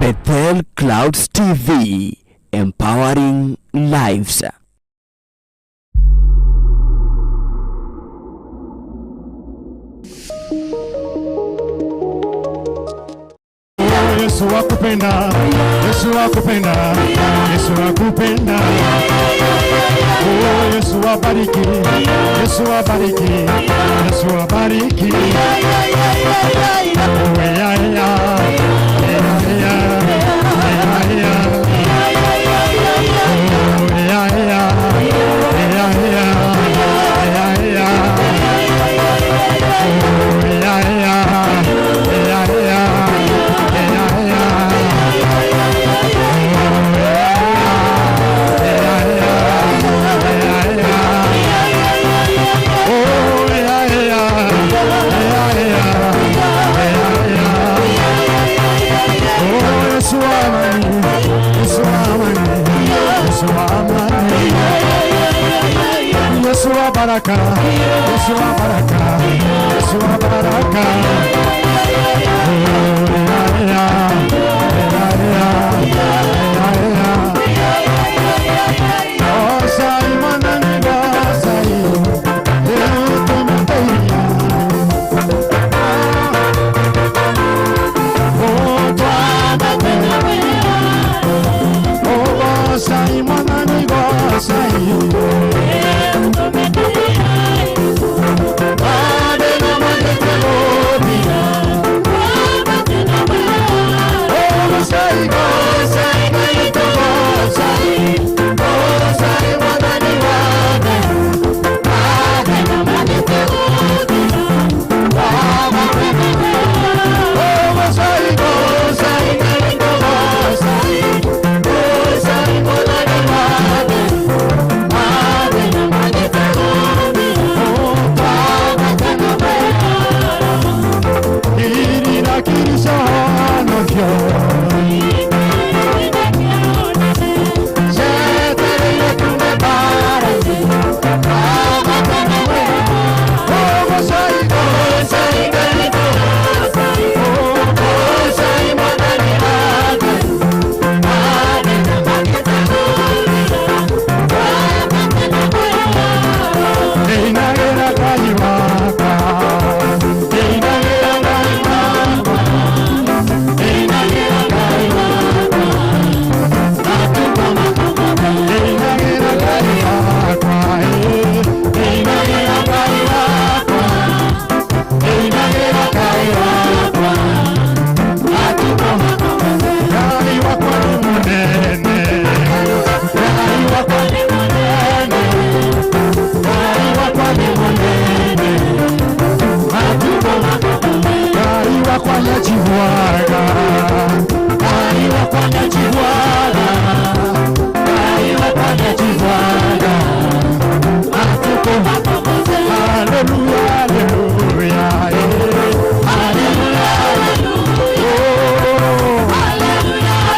Bethel Clouds TV, empowering lives. Yesu akupenda, Yesu akupenda, Yesu akupenda. Oh, Yesu abariki, Yesu abariki, Yesu abariki. Oh, yeah, yeah, yeah, yeah, yeah, yeah. Oh, yeah, yeah, yeah, yeah, yeah, yeah. Oh, yeah, yeah, yeah, yeah, yeah, yeah. Oh, yeah, yeah, yeah, yeah, yeah. Oh, Yesu amani, Yesu amani, Yesu amani. Yesu wa baraka, Yesu wa baraka, Yesu wa baraka. Oh, yeah, yeah, yeah, yeah, yeah, yeah. Oh, Simon and Sai, Oh, Oh, Simon and Sai. Nyachivuaga, Ngai wakwa nyachivuaga, Ngai wakwa nyachivuaga. Matuko, haleluya, haleluya, eh. Haleluya, oh.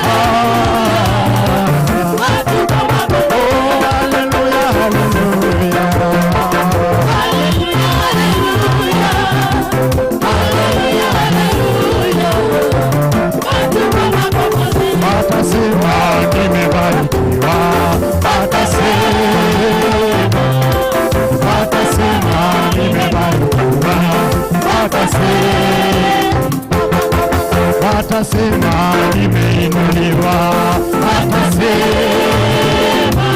Ah. Oh, haleluya, haleluya. Watasema nimebarikiwa, watasema, watasema nimebarikiwa, watasema, watasema nimeinuliwa, watasema,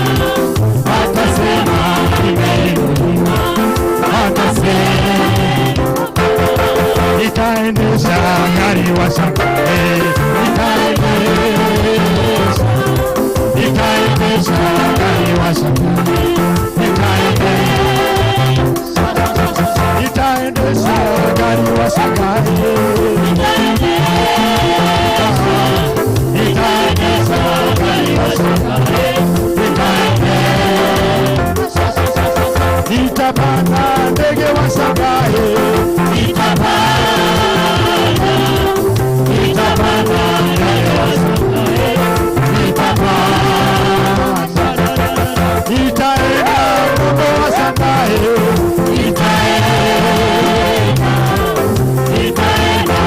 watasema nimeinuliwa, watasema nitaendesha gari washangae, nitaendesha, nitaendesha gari washangae, nitaendesha, nitaendesha gari washangae, nitaendesha gari washangae, nitaendesha, nitapanda ndege washangae, nitapanda, nitapanda ndege washangae, nitapanda, nitaenda ng'ambo washangae, nitaenda, nitaenda.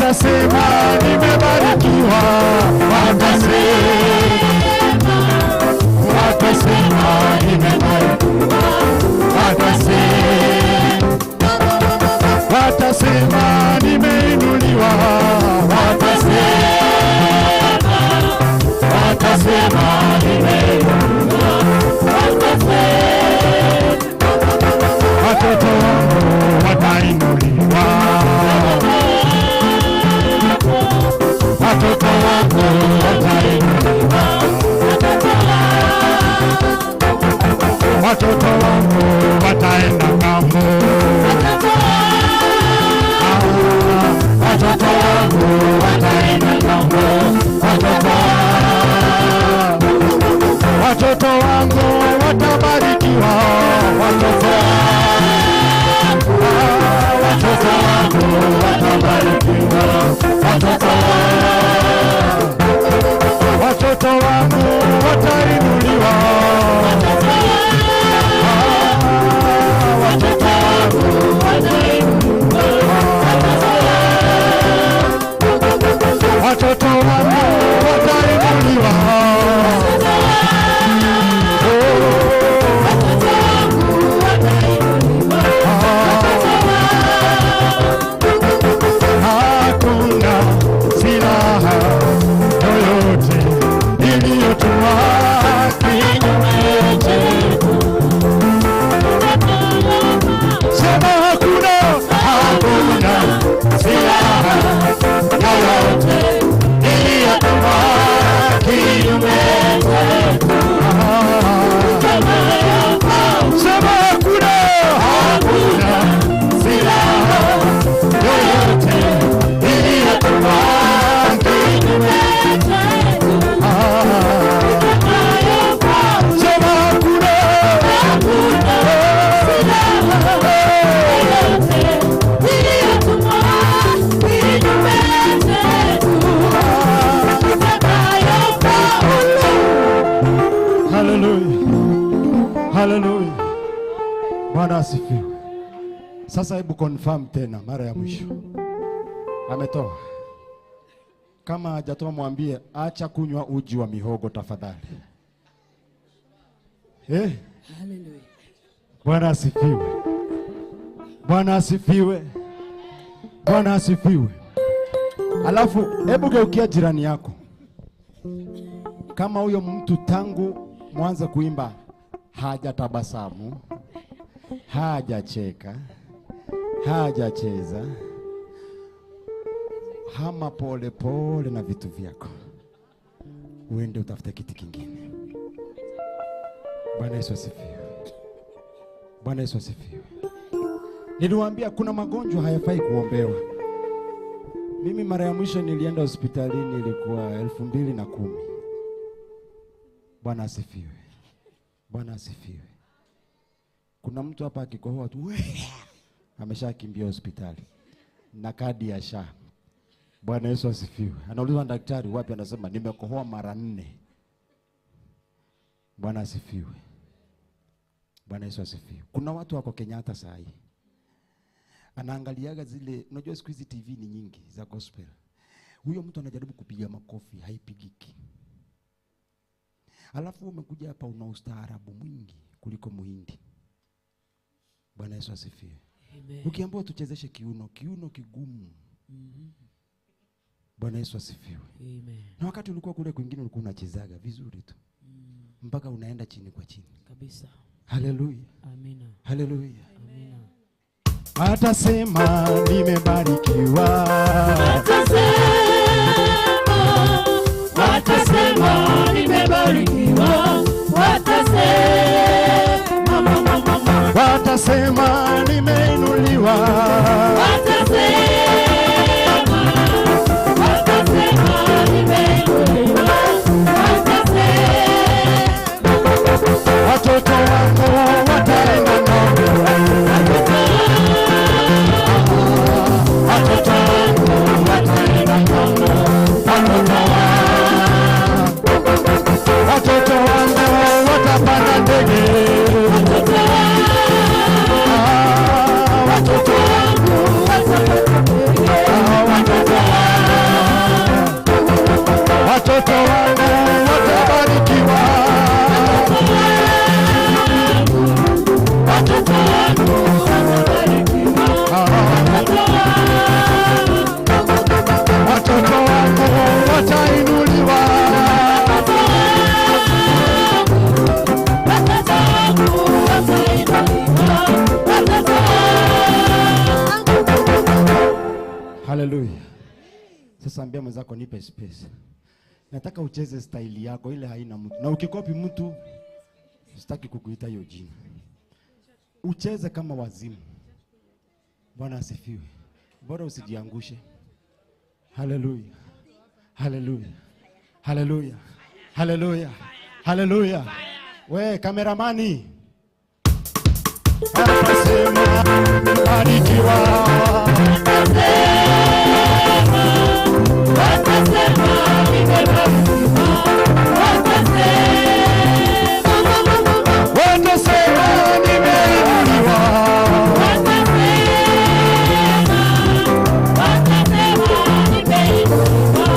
Watasema nimebarikiwa, watasema, watasema nimebarikiwa, watasema, watasema nimeinuliwa, watasema, watasema nimeinuliwa, watasema, watoto wangu watainuliwa, watoto wangu watainuliwa, watoto wangu wataenda ng'ambo. Ah, watoto wangu wataenda ng'ambo, watoto wangu watabarikiwa, watoto, ah, watoto wangu watabarikiwa, watoto wangu watainuliwa, ah, watoto wangu watoto wangu watainuliwa. Oh. Hakuna silaha yoyote iliyotumwa kinyume chetu. Sema hakuna, hakuna silaha yoyote iliyotumwa kinyume chetu. Sema hakuna, hakuna silaha yoyote iliyotumwa kinyume chetu. Sema hakuna, hakuna silaha yoyote Iliyotumwa kinyume chetu itakayofaulu. Haleluya, haleluya. Bwana asifiwe. Sasa hebu confirm tena mara ya mwisho. Ametoa. Kama hajatoa mwambie acha kunywa uji wa mihogo tafadhali. Eh? Haleluya. Bwana asifiwe. Bwana asifiwe. Bwana asifiwe. Alafu hebu geukia jirani yako. Kama huyo mtu tangu mwanze kuimba hajatabasamu, hajacheka, hajacheza, hama pole pole na vitu vyako, uende utafute kiti kingine. Bwana Yesu asifiwe. Bwana Yesu asifiwe. Niliwaambia kuna magonjwa hayafai kuombewa. Mimi mara ya mwisho nilienda hospitalini ilikuwa 2010. Bwana asifiwe. Bwana asifiwe. Kuna mtu hapa akikohoa tu ameshakimbia hospitali na kadi ya SHA. Bwana Yesu asifiwe. Anaulizwa na daktari wapi, anasema nimekohoa mara 4. Bwana asifiwe. Bwana Yesu asifiwe. Kuna watu wako Kenyatta saa hii. Anaangaliaga zile, unajua siku hizi TV ni nyingi za gospel. Huyo mtu anajaribu kupiga makofi, haipigiki. Alafu umekuja hapa una ustaarabu mwingi kuliko Muhindi. Bwana Yesu asifiwe. Amen. Ukiambiwa tuchezeshe kiuno, kiuno kigumu. Bwana Yesu asifiwe. Amen. Na wakati ulikuwa kule kwingine ulikuwa unachezaga vizuri tu. Mpaka unaenda chini kwa chini. Kabisa. Haleluya. Amina. Haleluya. Amina. Atasema nimebarikiwa. Watasema, watasema nimebarikiwa. Watasema, mama, mama. Watasema nimeinuliwa. Watasema, watasema nimeinuliwa. Watasema, Watoto wangu wataenda ng'ambo. Watoto wangu wataenda ng'ambo. Watoto wangu watapanda ndege. Watoto Ah, watoto wangu. Haleluya. Sasa ambia mwenzako nipe space. Nataka ucheze style yako ile haina mtu. Na ukikopi mtu sitaki kukuita hiyo jina. Ucheze kama wazimu. Bwana asifiwe. Bora usijiangushe. Haleluya. Haleluya. Haleluya. Haleluya. Haleluya. We kameramani. Atasema barikiwa. Watasema nimebarikiwa. Watasema nimeinuliwa. Watasema nimeinuliwa.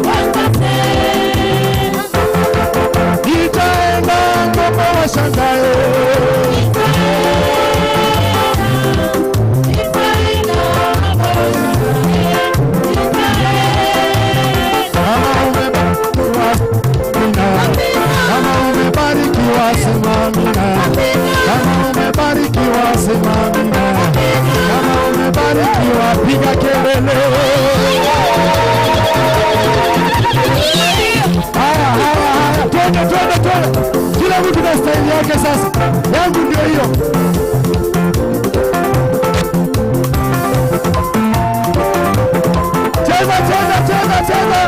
Watasema Nitaenda ngoma washangae. Kama umebarikiwa, kama umebarikiwa sema amina. Kama umebarikiwa sema amina. Kama umebarikiwa piga kelele. Haya, haya, haya, twende, twende, twende. Kila mtu na staili yake sasa. Yangu ndio hiyo. Cheza, cheza, cheza, cheza.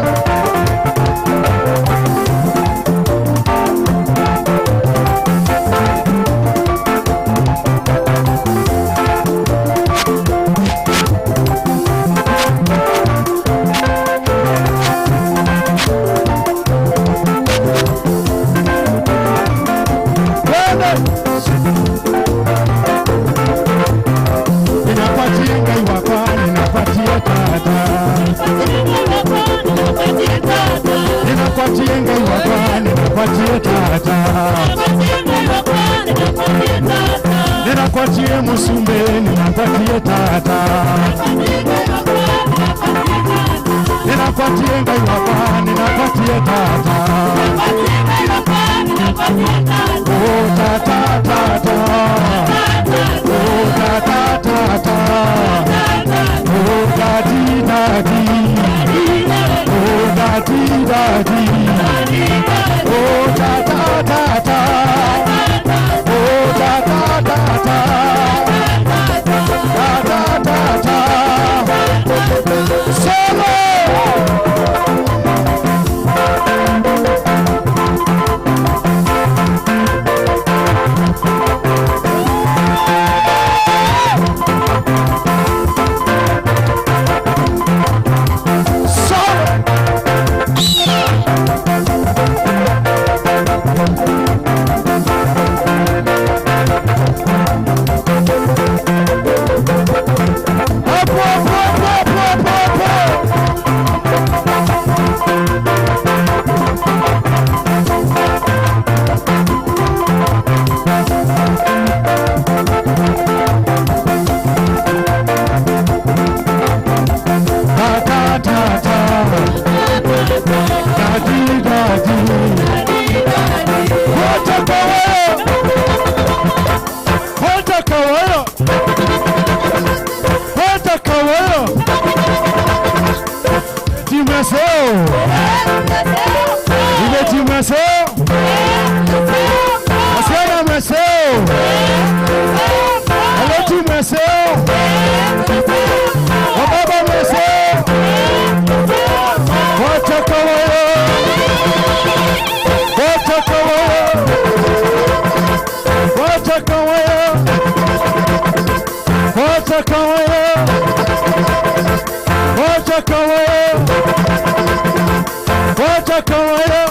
Twende. Ninapatia ngai wakwa, ninapatia tata. Ninapatia ngai wakwa, ninapatia tata. Ninapatia musumbe, ninapatia tata. Ninapatia ngai wakwa, ninapatia tata. Oh tata tata. Oh tata tata. Oh daddy daddy. Oh daddy daddy. Oh tata tata. Oh tata tata. Tata tata. Solo. Solo. Hapo hapo hapo hapo hapo hapo. Ta ta ta ta. Daddy daddy. Wote kwa wewe. Wote kwa wewe. Wote kwa wewe. Timeseo. Ile timeseo. Asema meseo. Hello timeseo. Wababa meseo. Wote kwa wewe. Wote kwa wewe. Wote kwa wewe. Wote kwa wewe. Wote kwa wewe. Wote kwa wewe.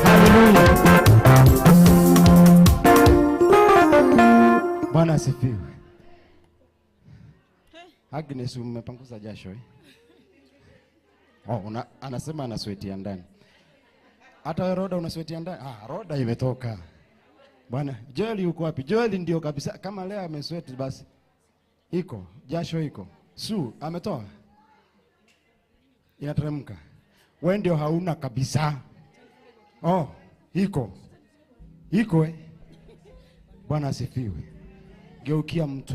Haleluya. Bwana asifiwe. Agnes, umepanguza jasho eh? Oh, anasema ana sweat ya ndani. Hata wewe Roda una sweat ya ndani? Ah, Roda imetoka. Bwana, Joel yuko wapi? Joel ndio kabisa kama leo amesweat basi. Iko, jasho iko. Su, ametoa. Inateremka. Wewe ndio hauna kabisa. Oh, iko. Iko eh? Bwana asifiwe. Geukia mtu.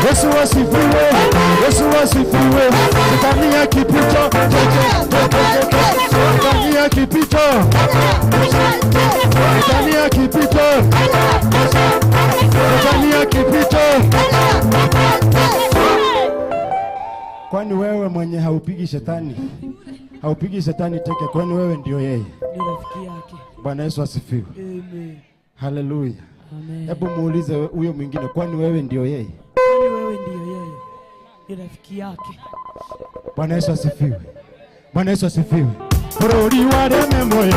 Yesu asifiwe, Yesu asifiwe. Shetani akipita, shetani akipita, shetani akipita, shetani akipita. Kwani wewe mwenye haupigi shetani, haupigi shetani teke, kwani wewe ndio yeye? Ni rafiki yake. Bwana Yesu asifiwe. Amen. Haleluya. Amen. Hebu muulize huyo mwingine, kwani wewe ndio yeye? Kwani wewe ndio yeye? Ni rafiki yake. Bwana Yesu asifiwe. Bwana Yesu asifiwe. Bũrũri wa reme moyo.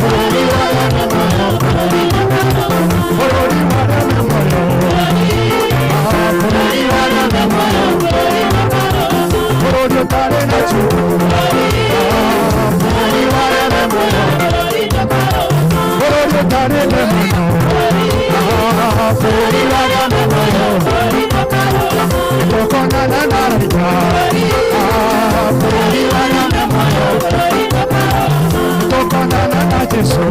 Bũrũri wa reme moyo. Bũrũri wa reme moyo. Bũrũri wa reme moyo. Bũrũri ũtarĩ na chuki. Bũrũri wa reme moyo. Bũrũri ũtarĩ na moyo. Bũrũri wa reme moyo. Tũkonana na raia. Bũrũri wa reme moyo. Tũkonana na Jesũ.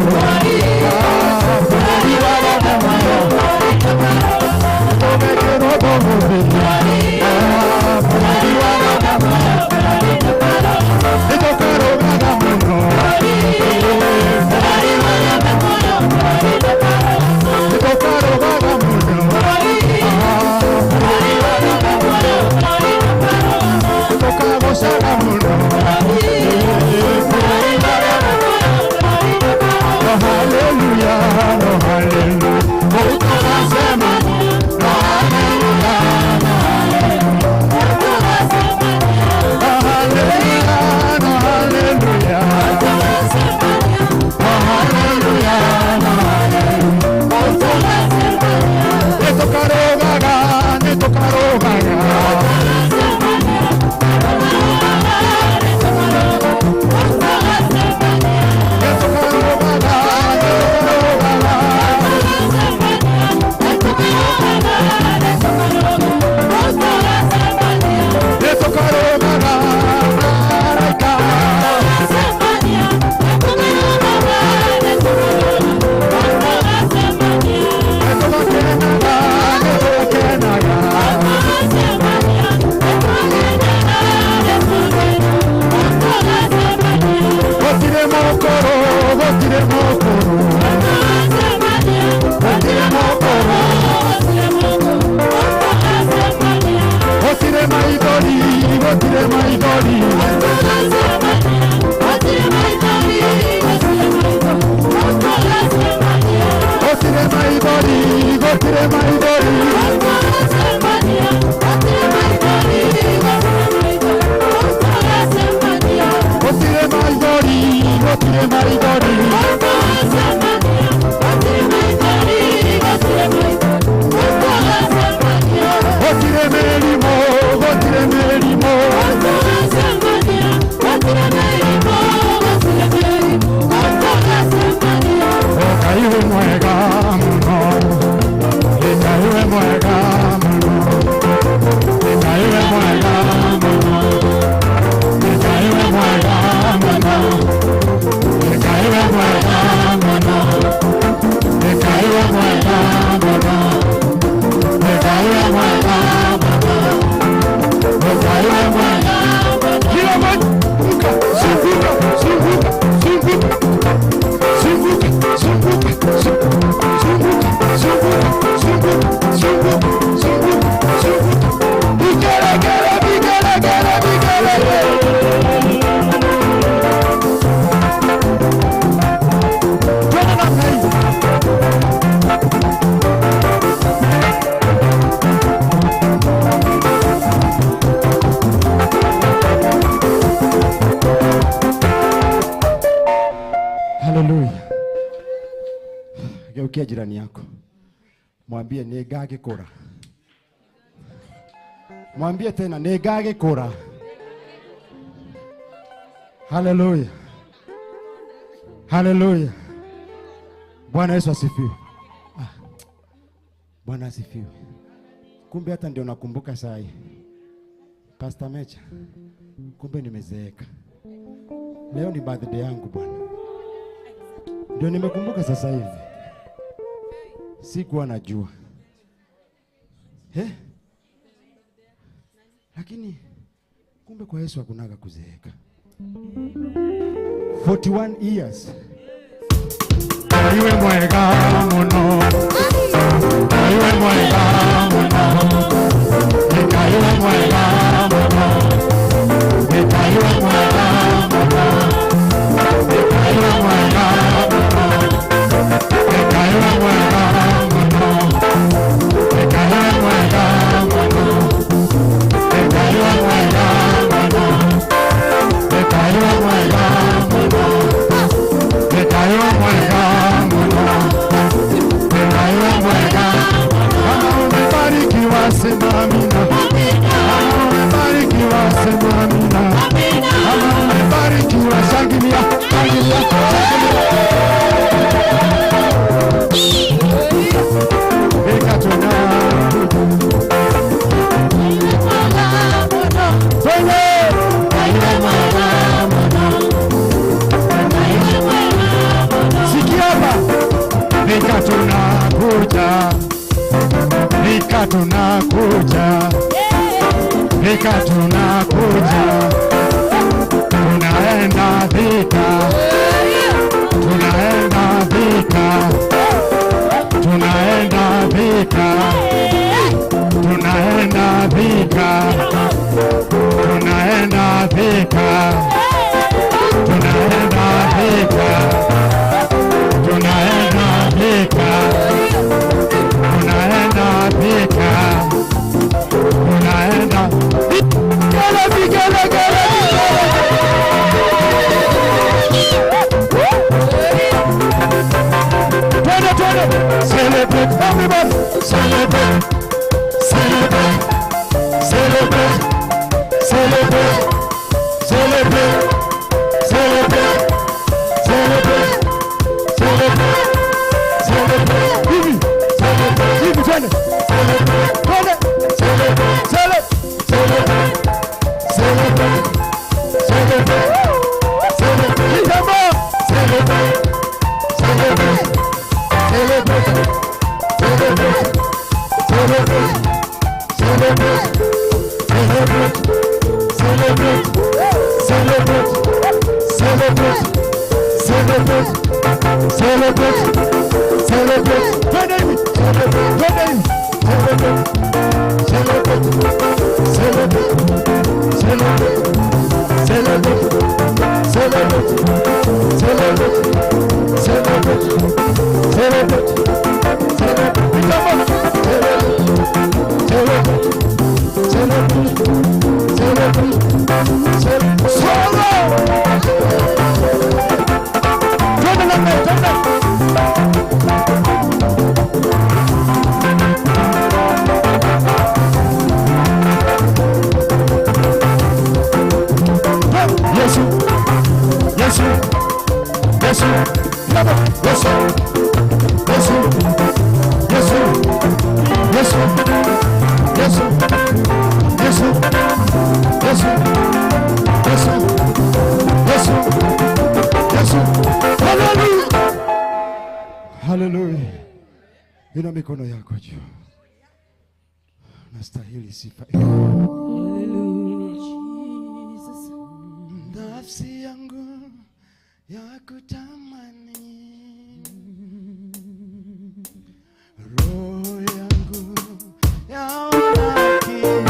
Bũrũri wa reme moyo. Tũgekĩrwo mũhũri. Bũrũri wa reme moyo. Nĩtũkarũgaga mũno. Bũrũri wa reme moyo. Nĩtũkarũgaga mũno. Bũrũri wa reme moyo. Tũkagocaga mũno. Bũrũri wa reme moyo. No hallelujah, no hallelujah. Utasema no hallelujah, no hallelujah, no hallelujah, no hallelujah, no hallelujah. Nĩtũkarũgaga, nĩtũkarũgaga. Nĩtũkarũgaga, nĩtũkarũgaga. Nĩtũkarũgaga, araika. Nĩtũgakenaga, nĩtũgakenaga. Gũtirĩ mũkũrũ, gũtirĩ mũkũrũ. Gũtirĩ mũkũrũ. Gũtirĩ maithori, gũtirĩ maithori. Gũtirĩ maithori, gũtirĩ maithori. Gũtirĩ maithori, gũtirĩ maithori. Gũtirĩ mĩrimũ, gũtirĩ mĩrimũ. Ngai wĩ mwega mũno. Ngai wĩ mwega mũno. Ngai wĩ mwega mũno. Ngai wĩ mwega mũno. Ngai wĩ mwega mũno. Ngai wĩ mwega mũno. Ngai wĩ mwega mũno. Ngai wĩ mwega. Kila mmoja zunguka, zunguka, zunguka. Zunguka, zunguka, zunguka, zunguka, zunguka, zunguka, zunguka, zunguka. Vigelegele, vigelegele, vigelegele. Twende namna hii. Haleluya. Geukia jirani yako, mwambie nĩngagĩkũra. Mwambie tena nĩngagĩkũra. Haleluya, haleluya. Bwana Yesu asifiwe. Ah, Bwana asifiwe. Kumbe hata ndio nakumbuka saa hii. Pastor Mecha, kumbe nimezeeka. Leo ni birthday yangu bwana. Ndio nimekumbuka sasa hivi. Sikuwa najua. Eh? Lakini kumbe kwa Yesu hakunaga kuzeeka. 41 years. Iwe mwega muno. Iwe mwega muno. Iwe mwega muno. Iwe mwega muno. Iwe mwega muno. Iwe mwega muno. Iwe mwega muno. Iwe mwega muno. Iwe mwega muno. Iwe mwega muno. Iwe mwega. Kama umebarikiwa sema amina. Kama umebarikiwa sema amina. Kama umebarikiwa shangilia, shangilia, shangilia. Eka tunakuja. Twende. Sikia hapa. Nika tunakuja. Nika tunakuja. Nika tunakuja. Tunaenda Thika. Tunaenda Thika. Tunaenda Thika. Tunaenda Thika. Tunaenda Thika. Tunaenda Thika. Tunaenda Thika. Tunaenda Thika. Tunaenda. Gele gele gele. Twende twende. Celebrate everybody. Celebrate. Celebrate. Celebrate. Celebrate. Celebrate. Celebrate. Celebrate. Celebrate. Celebrate. Hivi. Celebrate. Hivi twende. Celebrate. Twende. Celebrate. Celebrate. Celebrate. Celebrate. Celebrate. Celebrate. Kijambo. Celebrate. Celebrate. Celebrate. Celebrate. Celebrate. Celebrate. Celebrate. Celebrate. Celebrate. Celebrate. Celebrate. Celebrate. Celebrate. Twende hivi. Celebrate. Twende hivi. Celebrate. Celebrate. Celebrate. Celebrate. Celebrate. Celebrate. Celebrate. Celebrate. Celebrate. Celebrate. Celebrate. Celebrate. Celebrate. Celebrate. Solo. Twende namna hiyo, twende. Yesu, Yesu, Yesu, Yesu, Yesu, Yesu, Yesu, Yesu, Yesu, Yesu, Yesu, Yesu, Yesu. Haleluya. Haleluya. Inua mikono yako juu. Nastahili sifa. Hallelujah, Jesus. Nafsi yangu ya kutamani, roho yangu yaona kiu,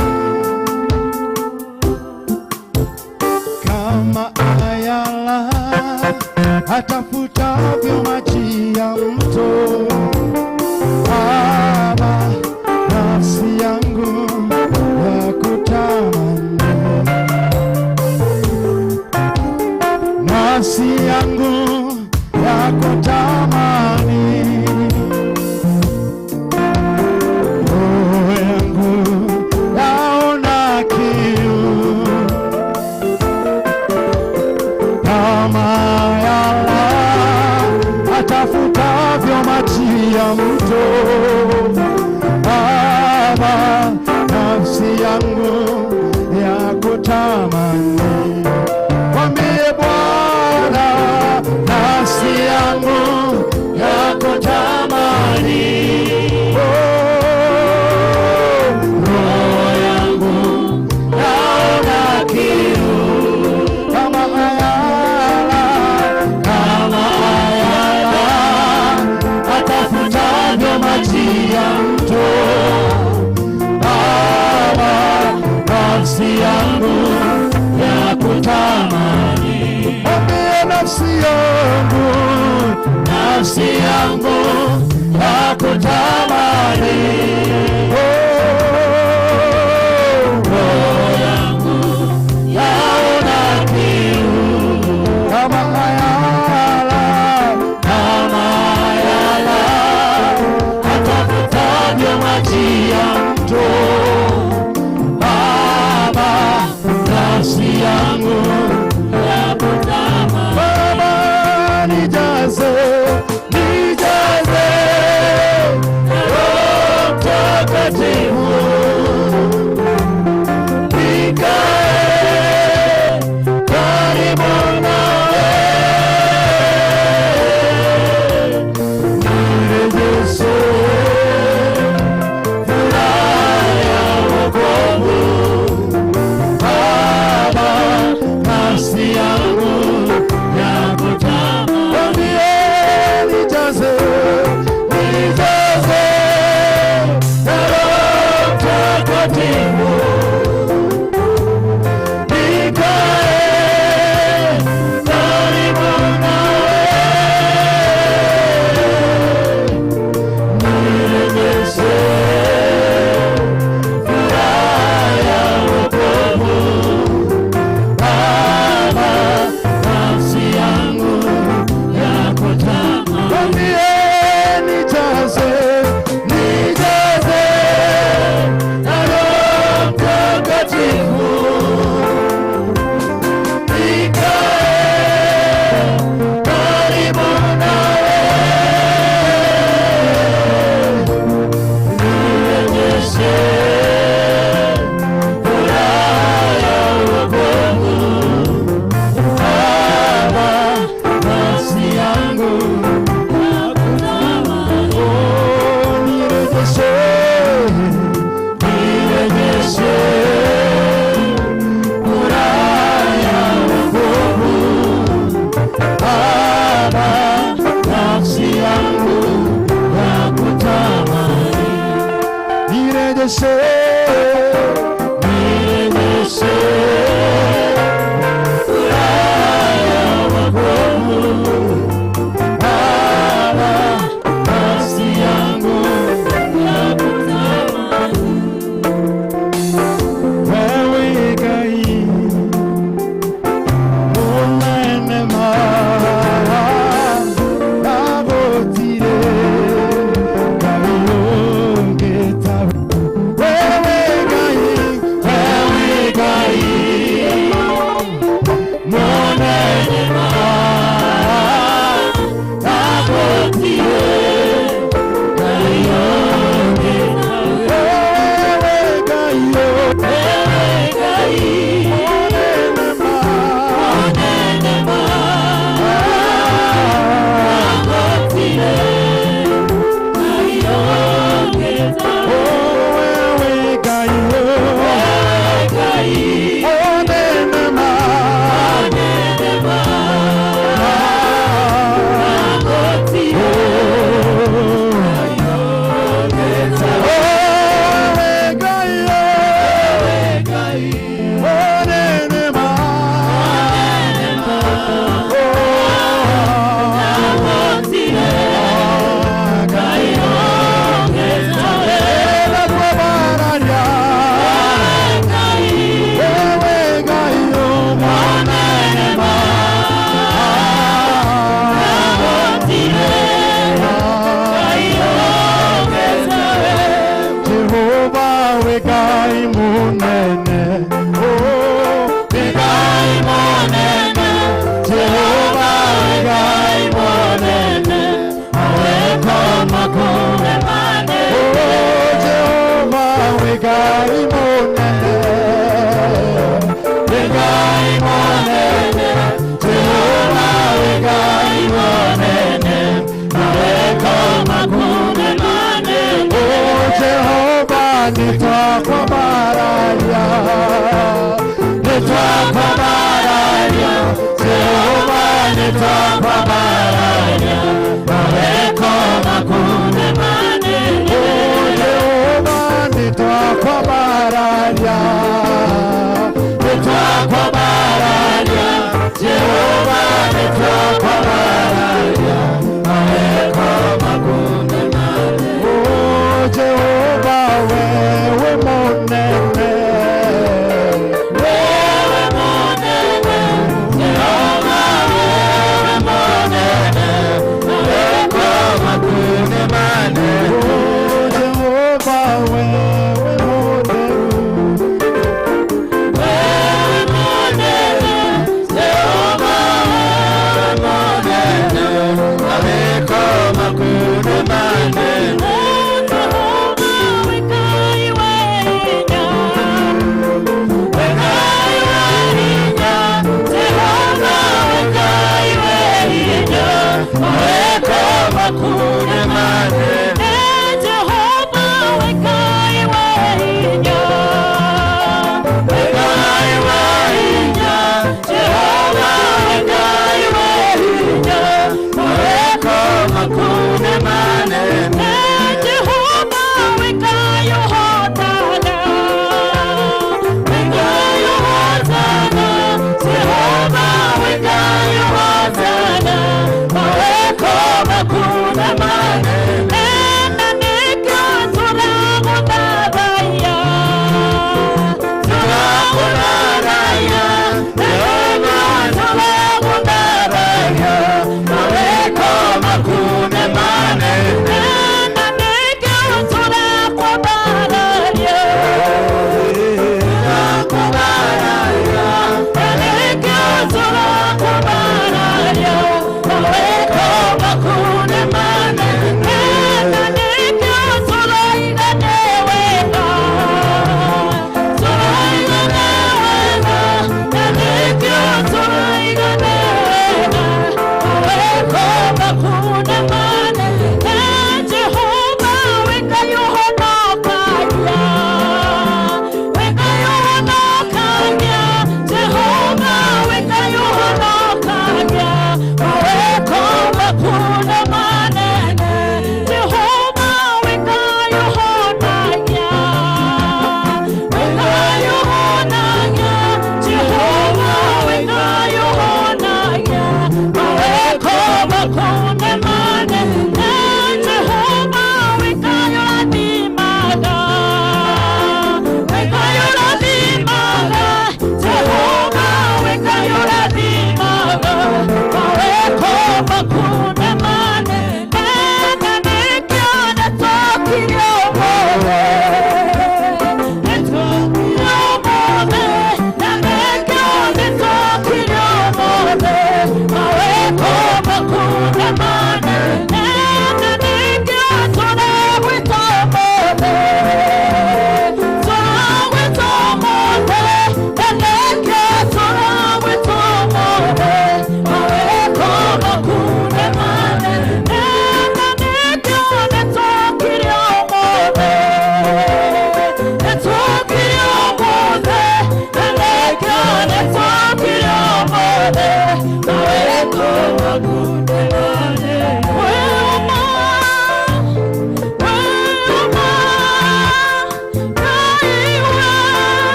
kama ayala atafutavyo maji ya mto. Baba, nafsi yangu ya kutamani, nafsi yangu ya kutamani, roho yangu yaona kiu, kama ayala atafutavyo maji ya mto. Baba, nafsi yangu ya kutamani. Mwambie Bwana, nafsi yangu ya kutamani. Oh, Nafsi yangu, Nafsi yangu yakutamani, oh, roho yangu yaona kiu, kama ayala kama ayala atafutavyo maji ya mto. Baba, nafsi yangu yakutamani. Baba, nijaze, nijaze Roho Mtakatifu, nikae karibu nawe, nirejeshe furaha ya wokovu. Baba, nafsi yangu yakutamani. Mwambie, nijaze, Nijaze na Roho Mtakatifu, nikae karibu nawe, nirejeshe furaha ya wokovu. Baba, nafsi yangu yakutamani. Mwambie, nijaze, Nijaze na Roho Mtakatifu, nikae karibu nawe, nirejeshe furaha ya wokovu. Baba, nafsi yangu yakutamani. oh, nirejeshe, Nirejeshe furaha ya wokovu. Baba, nafsi yangu yakutamani. Nirejeshe, Nirejeshe furaha ya wokovu. Baba, nafsi yangu yakutamani. Wewe Ngai munene ma na gũtirĩ Ngai ũngĩ tawe. Wewe Ngai, Wewe Ngai munene ma na gũtirĩ Ngai ũngĩ tawe. wewe Ngai Wewe Ngai munene ma munene ma na gũtirĩ Ngai ũngĩ tawe. Wewe Ngai Wewe Ngai munene ma munene ma na gũtirĩ Ngai ũngĩ tawe. Wewe Ngai Wewe Ngai munene ma Nitwakwambararia, nitwakwambararia, Jehova nitwakwambararia, maweko makuu Jehova nitwakwambararia, nitwakwambararia, Jehova nitwakwambararia. Jehova wewe munene. Wewe munene, Jehova wewe munene, maweko makune manene. Oh, Jehova wewe mutheru. Wewe munene, Jehova wewe munene, maweko makune manene.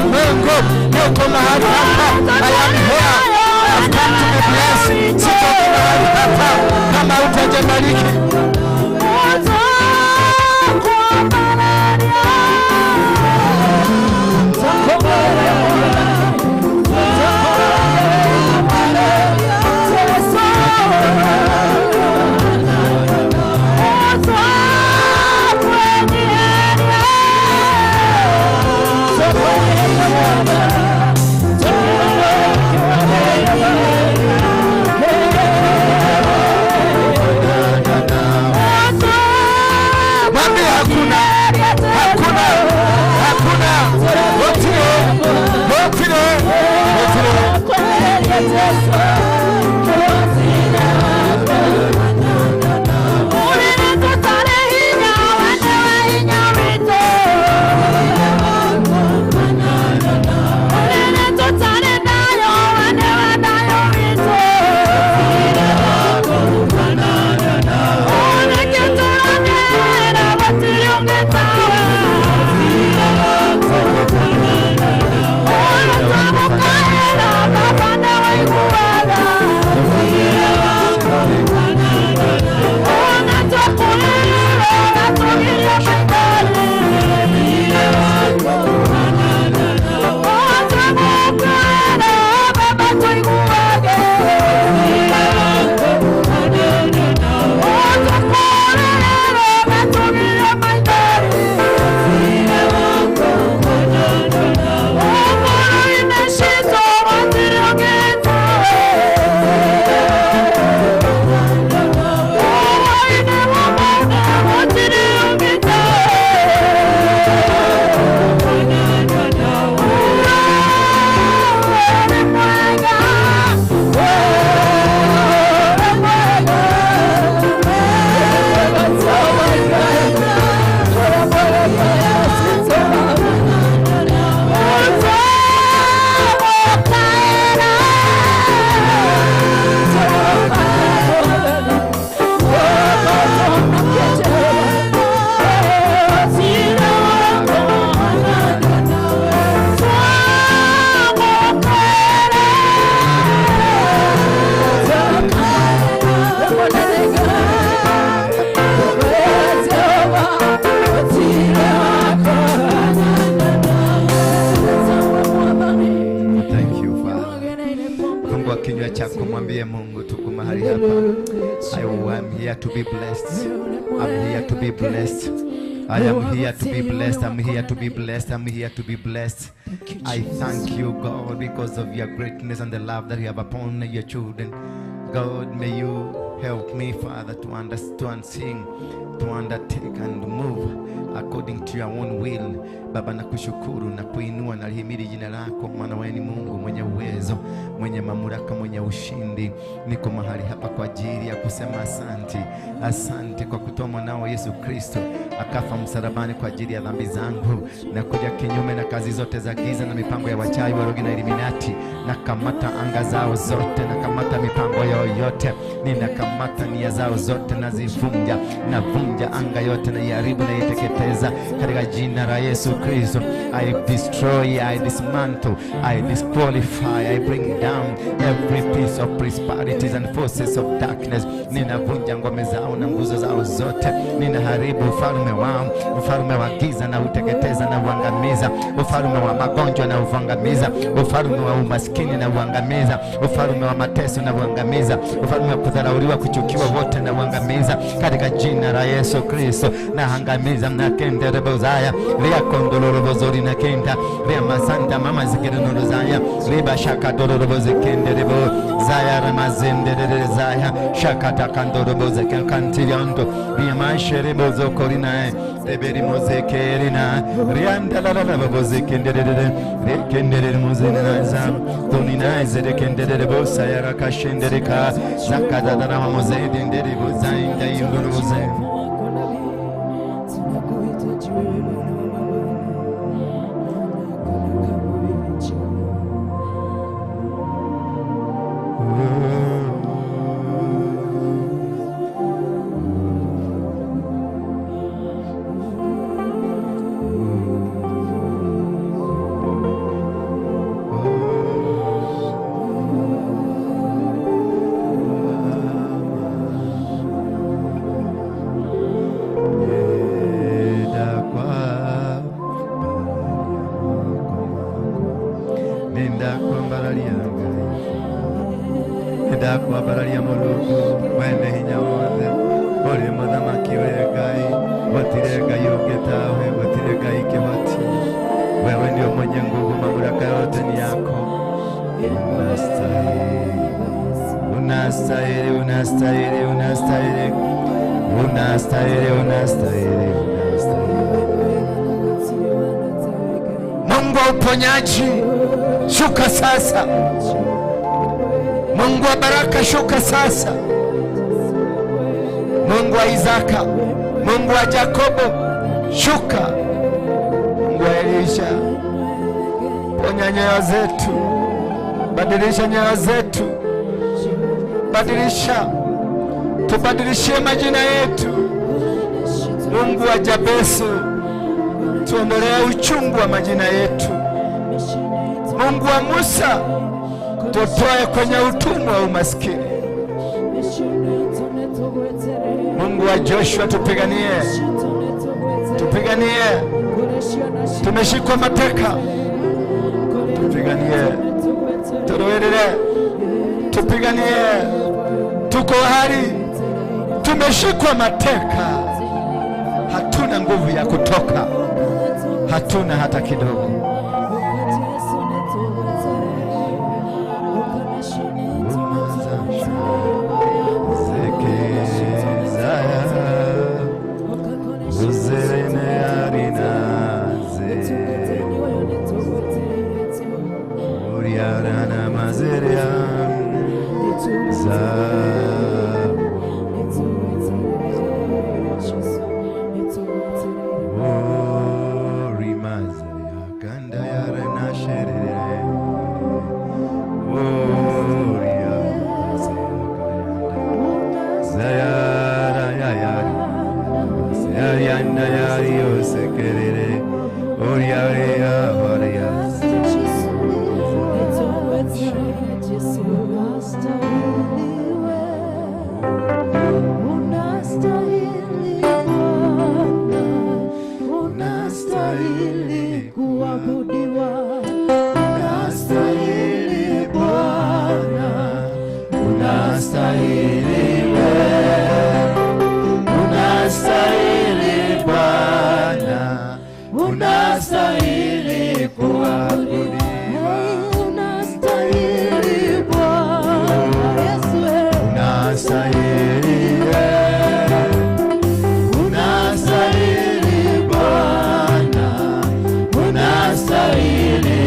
Mungu yuko mahali hapa. I am here. I've come to be blessed. Sitoki mahali hapa kama hutajabariki. Mwambie hakuna, hakuna, hakuna. Otile, otile, otile. Thank you, Father. Fungua kinywa chako, mwambie Mungu tuko mahali hapa. I am here to be blessed. I'm here to be blessed. I am here to be blessed. I'm here to be blessed. I'm here to be blessed. I thank you, God, because of your greatness and the love that you have upon your children. God, may you help me, Father, to understand, sing, to undertake and move according to your own will. Baba, nakushukuru na kuinua na lihimidi jina lako, maana wewe ni Mungu mwenye uwezo, mwenye mamlaka, mwenye ushindi. Niko mahali hapa kwa ajili ya kusema asante, asante kwa kutoa mwanao Yesu Kristo akafa msalabani kwa ajili ya dhambi zangu, na kuja kinyume na kazi zote za giza na mipango ya wachawi, warogi na Illuminati. Nakamata anga zao zote, nakamata mipango yao yote, ninakamata nia zao zote, nazivunja, navunja anga yote, naiharibu, naiteketeza katika jina la Yesu Kristo. I destroy, I dismantle, I disqualify, I bring down every piece of principalities and forces of darkness. Ninavunja ngome zao na nguzo zao zote, ninaharibu ufalme wao, ufalme wa giza na uteketeza na uangamiza, ufalme wa magonjwa na uangamiza, ufalme wa umaskini na uangamiza, ufalme wa mateso na uangamiza, ufalme wa kudharauliwa, kuchukiwa wote na uangamiza katika jina la Yesu Kristo. Naangamiza na kenderebozaya ria kondolorobozori na kenda ria masanda mama zikirinuruzaya riba shakadorobozkenderebo zaya ramazenderere zaya shakatakandoroboze kantiriondo ria masherebozokorinae reberimozekerina riandalalababozekenderere rekenderermozeninaza toninazerekendererebosayakashendereka zakadadaramamozedenderibozaindaindoroboze. Nindakwambararia Ngai, nindakwambararia Mulungu mwene hinya wothe, uri muthamaki we Ngai, gutire Ngai ungi tawe, gutire Ngai kihoti. Wewe ndio mwenye nguvu, mamlaka yote ni yako. Unastahili, unastahili, unastahili, unastahili, unastahili, unastahili. Mungu wa uponyaji, shuka sasa. Mungu wa baraka, shuka sasa. Mungu wa Isaka, Mungu wa Yakobo, shuka. Mungu wa Elisha, ponya nyoyo zetu, badilisha nyoyo zetu, badilisha, tubadilishie majina yetu. Mungu wa Jabesu, tuondolee uchungu wa majina yetu. Mungu wa Musa, tutoe kwenye utumwa wa umaskini. Mungu wa Joshua, tupiganie, tupiganie, tumeshikwa mateka, tupiganie, turuwirire, tupiganie, tuko hali, tumeshikwa mateka, hatuna nguvu ya kutoka, hatuna hata kidogo. Unastahili kuabudiwa, unastahili Bwana, unastahili wewe, unastahili Bwana, unastahili kuabudiwa, unastahili Bwana Yesu, unastahili wewe, unastahili Bwana, unastahili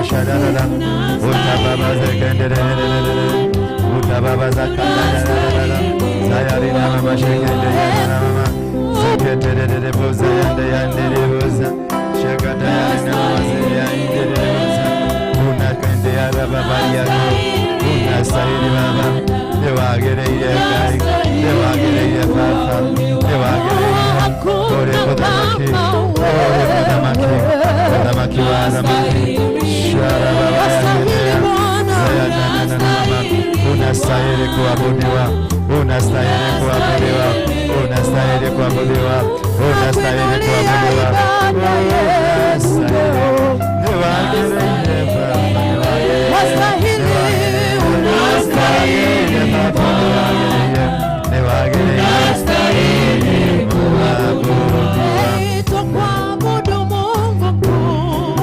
shadadada utababa zekendelelelele utababa zakandadadada zayarina mama shekende mama zeketelelele boza yande yandere boza shekatayarina mama zeyandere boza unakende yarababa yako unastahili Baba niwagereire Ngai niwagereire Baba niwagereire uri muthamaki uri muthamaki muthamaki wa athamaki sharababa zayananana unastahili kuabudiwa unastahili kuabudiwa unastahili kuabudiwa unastahili kuabudiwa unastahili niwagereire Baba niwagereire unastahili Baba niwagereire niwagereire unastahili kuabudiwa Twakuabudu Mungu mkuu.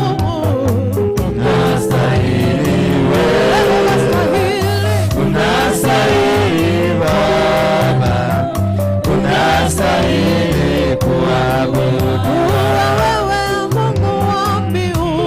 unastahili Wewe wastahili. Unastahili Baba, unastahili kuabudiwa. Wewe Mungu wa miungu.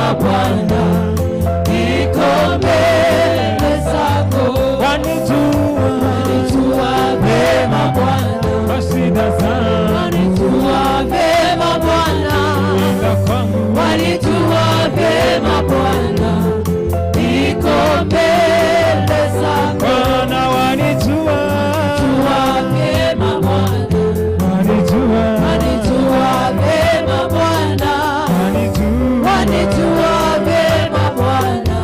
vyema Bwana, niko mbele zako. Wanijua, Wanijua vyema Bwana, kwa shida zangu, wanijua vyema Bwana, kuimba kwangu, wanijua vyema Bwana, niko mbele zako. Bwana wanijua, Wanijua vyema Bwana, wanijua, wanijua vyema Bwana, wanijua, wanijua vyema Bwana,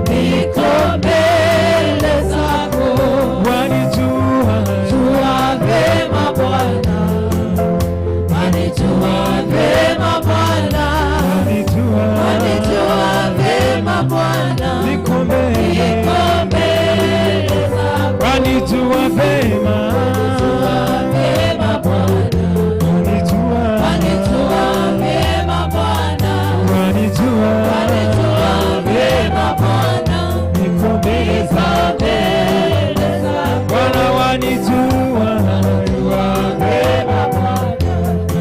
niko mbele zako. Wanijua, Wanijua vyema Bwana, wanijua vyema Bwana, wanijua, wanijua vyema Bwana, niko mbele, niko mbele zako. Wanijua vema, Wanijua vyema Bwana, wanijua, wanijua vyema Bwana, wanijua, wanijua vyema Bwana, niko mbele niko zako. mbele zako. Bwana wanijua, Wanijua vyema Bwana,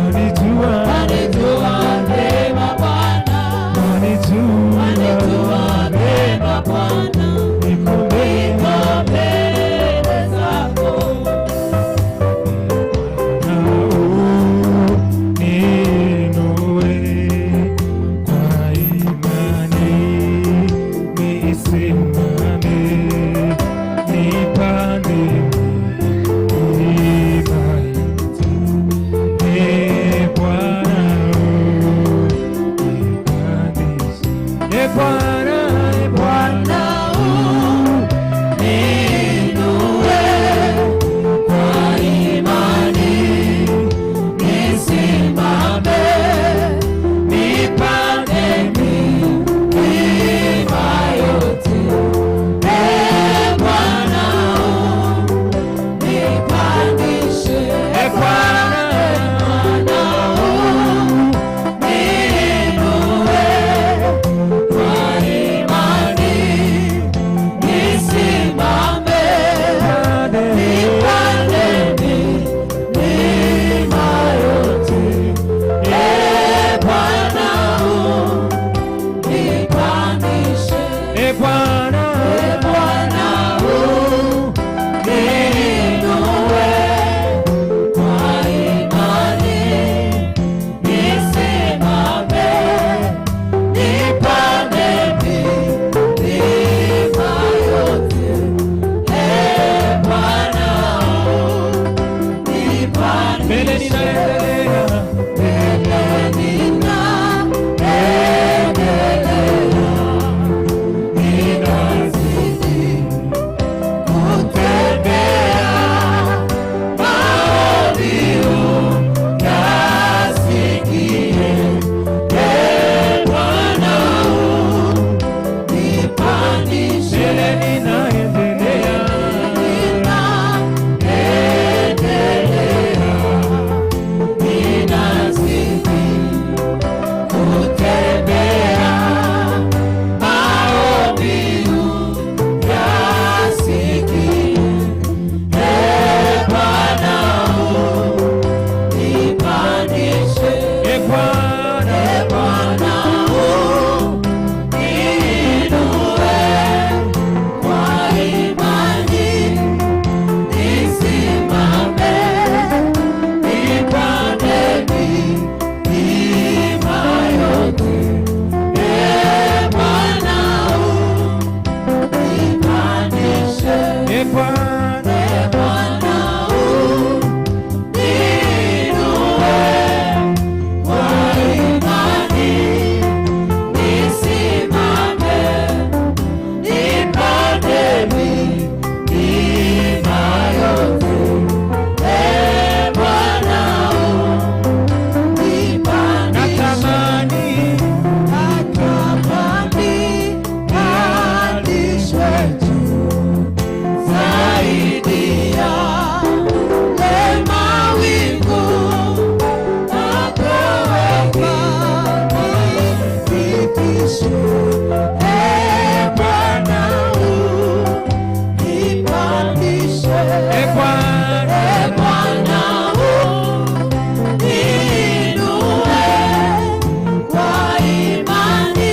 wanijua, wanijua vyema Bwana, wanijua, wanijua vyema Bwana, niko mbele niko mbele zako. Niinue kwa imani, nisimame, nipande milima yote. Ee Bwana, unipandishe. Ee Bwana, Ee Bwana, Niinue kwa imani, nisimame, nipande milima yote. Ee Bwana, unipandishe. Ee Bwana, Niinue kwa imani, nisimame, nipande milima yote. Ee Bwana, unipandishe. Ee Bwana, Ee Bwana, uniinue kwa imani, nisimame, nipande milima yote. Ee Bwana, mbele unipandishe. ninaendelea, Mbele ninaendelea, ninazidi kutembea, maombi uyasikie. Ee Bwana, unipandishe. mbele ninaendelea, Ninaendelea, ninazidi kutembea, maombi uyasikie. Ee Bwana, unipandishe. Ee Bwana, Ee Bwana, uniinue kwa imani, nisimame, nipande milima yote. Ee Bwana, unipandishe. Ee Bwana, Ee Bwana, uniinue kwa imani, nisimame, nipande milima yote. Ee Bwana, unipandishe. natamani Natamani pandishwe juu zaidi ya mawingu, nakuomba nifikishwe. Ee Bwana, unipandishe. Ee Bwana, Ee Bwana, uniinue kwa imani.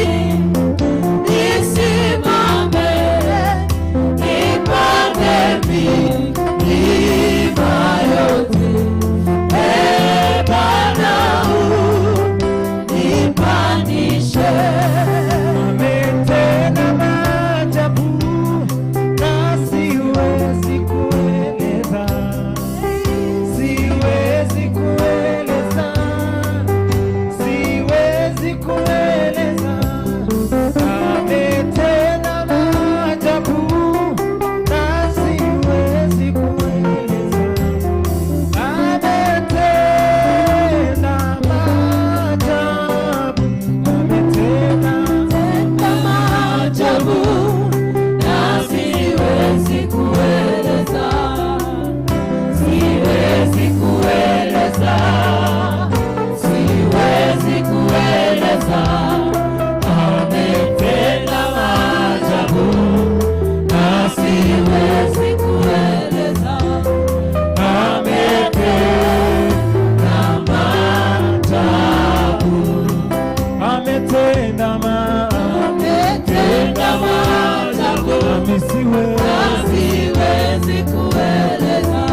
Ametenda maajabu, nami siwezi kueleza,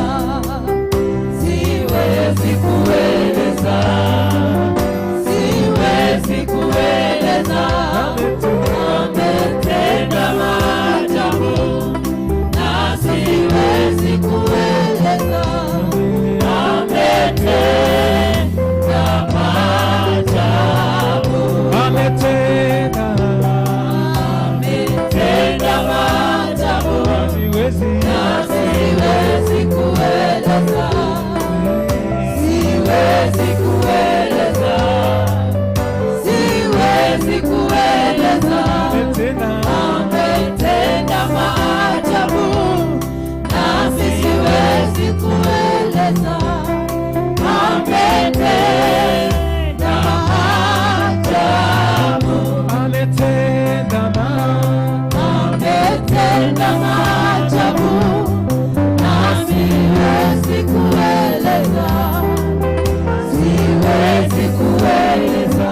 siwezi kueleza, siwezi kueleza. Ametenda maajabu, na siwezi kueleza. Ametenda maajabu, ametenda maajabu, na siwezi kueleza, siwezi kueleza, siwezi kueleza. Ametenda maajabu, nasi siwezi kueleza. Ametenda maajabu, ametenda maajabu, nasi siwezi kueleza, siwezi kueleza,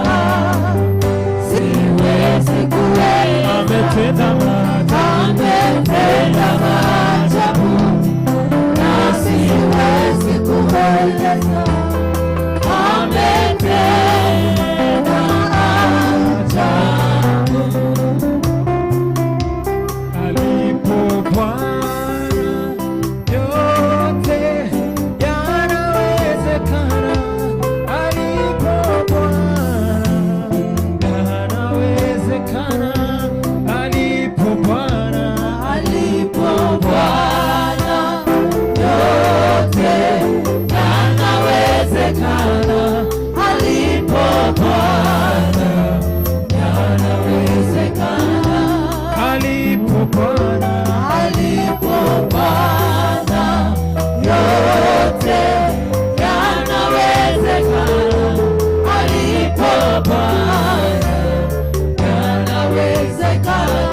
siwezi kueleza. Ametenda maajabu, na siwezi kueleza. Ametenda maajabu. Alipo Bwana yote yanawezekana. Alipo Bwana yanawezekana. Alipo Bwana, Alipo Bwana yote yanawezekana. Alipo Bwana yanawezekana. alipo Bwana, Alipo Bwana yote yanawezekana. Alipo Bwana yanawezekana.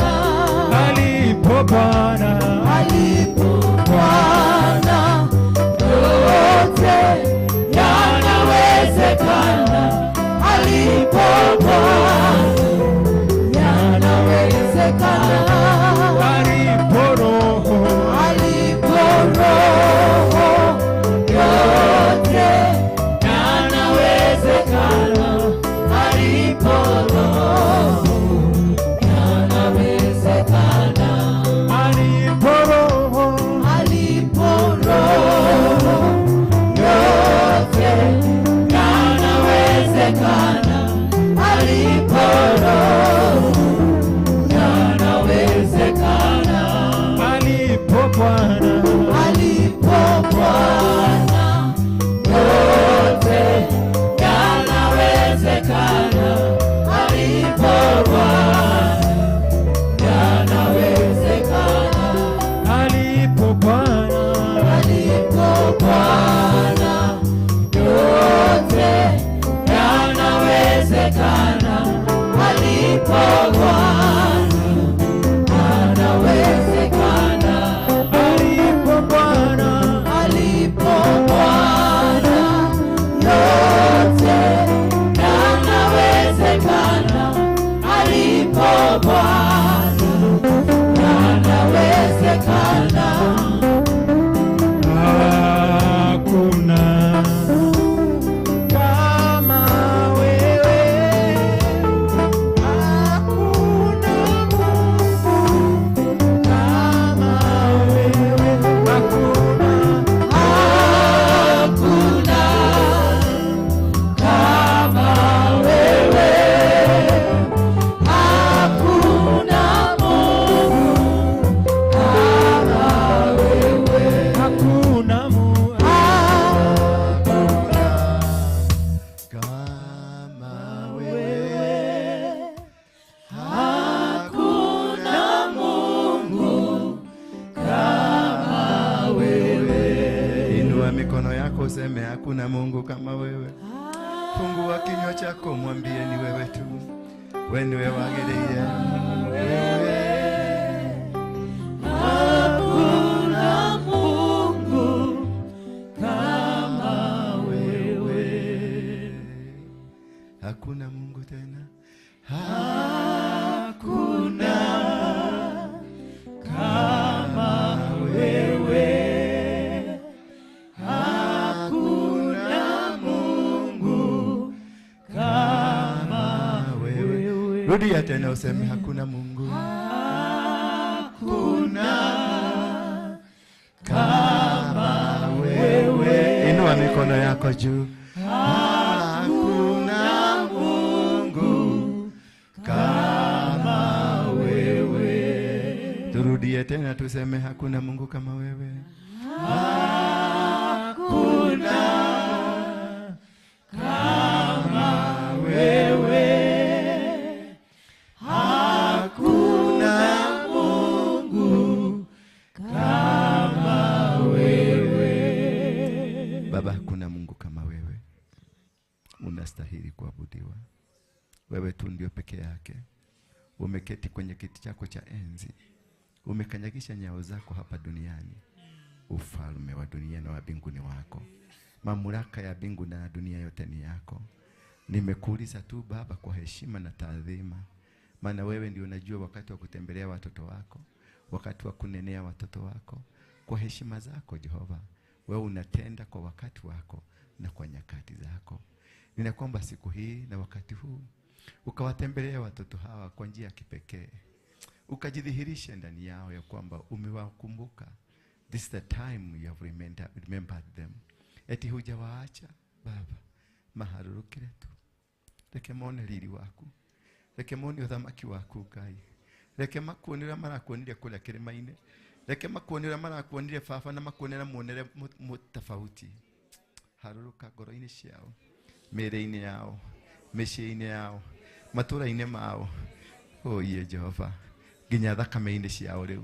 alipo Bwana, Alipo Bwana yote yanawezekana. Alipo Bwana yanawezekana. alipo Roho, Alipo Roho yote yanawezekana. Alipo Roho yanawezekana. alipo Roho, Alipo Roho yote yanawezekana. Alipo Roho yanawezekana. alipo Bwana, Alipo Bwana yote yanawezekana. Alipo Bwana yanawezekana. alipo Bwana, Alipo Bwana yote yanawezekana. Alipo Bwana yanawezekana. alipo Bwana, Alipo Bwana yote yanawezekana. Alipo Bwana yanawezekana. Hakuna kama wewe, hakuna Mungu kama wewe, hakuna, Hakuna kama wewe, hakuna Mungu kama wewe, hakuna Mungu Kama wewe, hakuna Mungu kama wewe. Inua mikono yako useme hakuna Mungu kama wewe. Fungua kinywa chako mwambie ni wewe tu. We niwe wagĩrĩire. Wewe. Hakuna Mungu kama wewe. Hakuna Mungu tena. Rudia tena useme hakuna Mungu. Hakuna kama wewe. Inua mikono yako juu. Hakuna Mungu kama wewe. Turudie tena tuseme hakuna Mungu kama wewe. Hakuna kama wewe. Hakuna Mungu kama wewe. Baba, hakuna Mungu kama wewe. Unastahili kuabudiwa. Wewe tu ndio peke yake. Umeketi kwenye kiti chako cha enzi. Umekanyagisha nyayo zako hapa duniani. Ufalme wa dunia na wa mbinguni wako. Mamlaka ya mbingu na dunia yote ni yako. Nimekuuliza tu Baba kwa heshima na taadhima, maana wewe ndio unajua wakati wa kutembelea watoto wako, wakati wa kunenea watoto wako. Kwa heshima zako Jehova, wewe unatenda kwa wakati wako na kwa nyakati zako. Ninakuomba siku hii na wakati huu ukawatembelea watoto hawa kwa njia ya kipekee, ukajidhihirishe ndani yao ya kwamba umewakumbuka. This is the time you have remembered them. Eti hujawaacha Baba, maharurukire tu. Reke mone riri waku, reke mone uthamaki waku Ngai, reke makuone uria marakuonire kuria kirima-ini, reke makuone uria marakuonire baba na makuone na muonere tofauti. Haruruka ngoro-inĩ ciao, mĩĩrĩ-inĩ yao, mĩciĩ-inĩ yao, matũra-inĩ mao. Oiye Jehova, nginya thakame-inĩ ciao rĩu.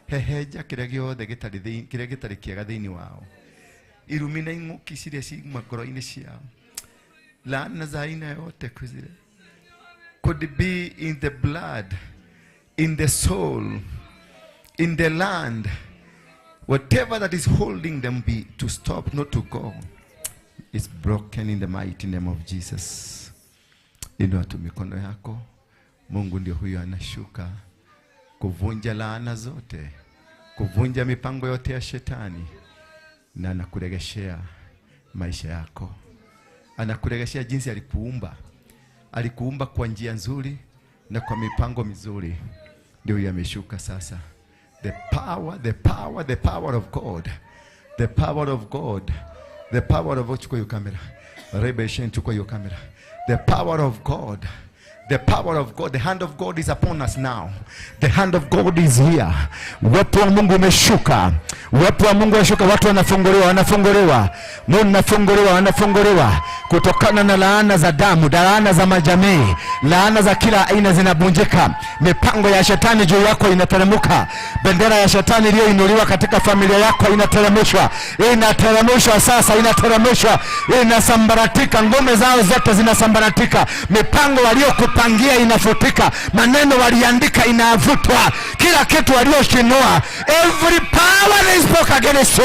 Hehenja kĩrĩa gĩothe gĩtarĩ thĩinĩ, kĩrĩa gĩtarĩ kĩega thĩinĩ wao. Irumi na ing'ũki ciria ciuma ngoro-inĩ ciao, laana za aina yote kuzile could be in the blood, in the soul, in the land, whatever that is holding them be to stop, not to go, is broken in the mighty name of Jesus. Inua tu mikono yako. Mungu ndio huyo anashuka kuvunja laana zote, kuvunja mipango yote ya shetani, na anakuregeshea maisha yako. Anakuregeshea jinsi alikuumba. Alikuumba kwa njia nzuri na kwa mipango mizuri. Ndio huyo ameshuka sasa. The power, the power, the power of God. The power of God. The power of, chukua hiyo kamera. Rebeshen, chukua hiyo kamera. The power of God. The power of God, the hand of God is upon us now. The hand of God is here. Uwepo wa Mungu umeshuka. Uwepo wa Mungu umeshuka. Watu wanafunguliwa, wanafunguliwa. Mnafunguliwa, wanafunguliwa. Kutokana na laana za damu, laana za majamii, laana za kila aina zinavunjika. Mipango ya shetani juu yako inateremka. Bendera ya shetani iliyoinuliwa katika familia yako inateremshwa. Inateremshwa sasa, inateremshwa. Inasambaratika, ngome zao zote zinasambaratika. Mipango waliokupangia inafutika. Maneno waliandika inavutwa. Kila kitu walioshinua, every power they spoke against you,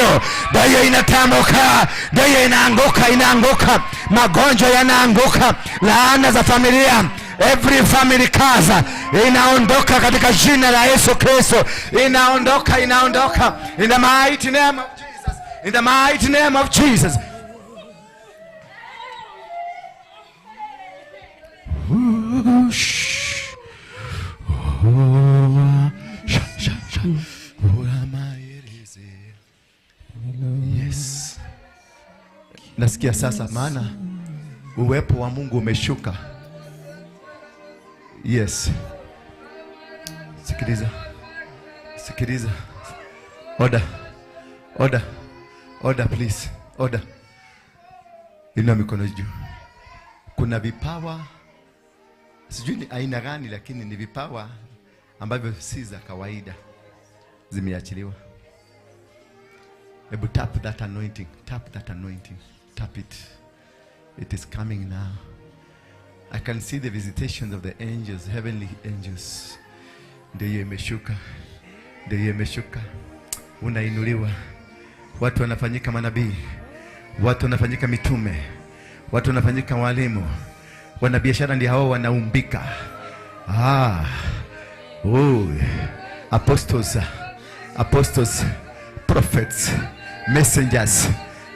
ndio inatamka, ndio inaanguka, inaanguka. Magonjwa yanaanguka, laana za familia, every family curse inaondoka katika jina la Yesu Kristo. Inaondoka, inaondoka in the mighty name of Jesus. In the mighty name of Jesus. Shh. Oh, sha, sha, sha. Yes. Nasikia sasa, maana uwepo wa Mungu umeshuka. Yes. Sikiliza. Sikiliza. Order. Order. Order please. Order. Inua mikono juu. Kuna vipawa, sijui ni aina gani, lakini ni vipawa ambavyo si za kawaida zimeachiliwa. Ebu tap that anointing, tap that anointing, tap it. It is coming now. I can see the visitations of the angels, heavenly angels. Ndio hiyo imeshuka, ndio hiyo imeshuka. Unainuliwa. Watu wanafanyika manabii, watu wanafanyika mitume, watu wanafanyika walimu, wanabiashara ndio hao wanaumbika. Oh, apostles, apostles, prophets, messengers.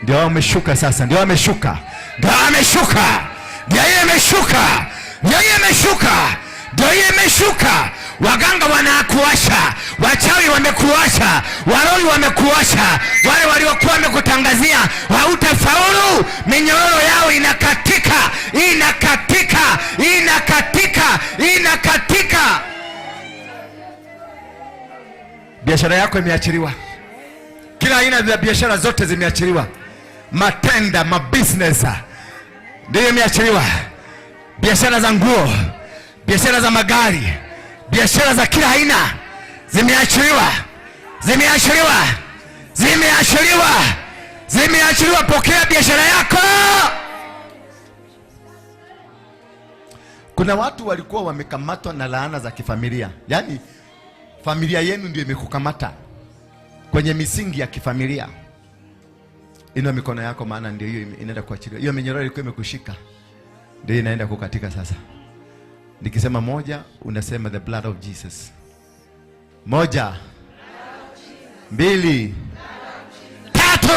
Ndio wameshuka sasa, ndio wameshuka, ndio wameshuka, ndio hiyo imeshuka, ndio hiyo imeshuka, Ndio hiyo imeshuka. Waganga wanakuasha, wachawi wamekuasha, warogi wamekuasha, wale waliokuwa wamekutangazia hautafaulu, minyororo yao inakatika, inakatika, inakatika, inakatika. Biashara yako imeachiliwa, kila aina ya biashara zote zimeachiliwa, matenda mabusiness ndiyo imeachiliwa, biashara za nguo, biashara za magari, biashara za kila aina zimeachiliwa, zimeachiliwa, zimeachiliwa, zimeachiliwa. Pokea biashara yako. Kuna watu walikuwa wamekamatwa na laana za kifamilia, yaani familia yenu ndio imekukamata kwenye misingi ya kifamilia. Inua mikono yako, maana ndio hiyo inaenda kuachiliwa. Hiyo minyororo ilikuwa imekushika, ndio inaenda kukatika sasa. Nikisema moja, unasema the blood of Jesus. Moja, mbili, tatu.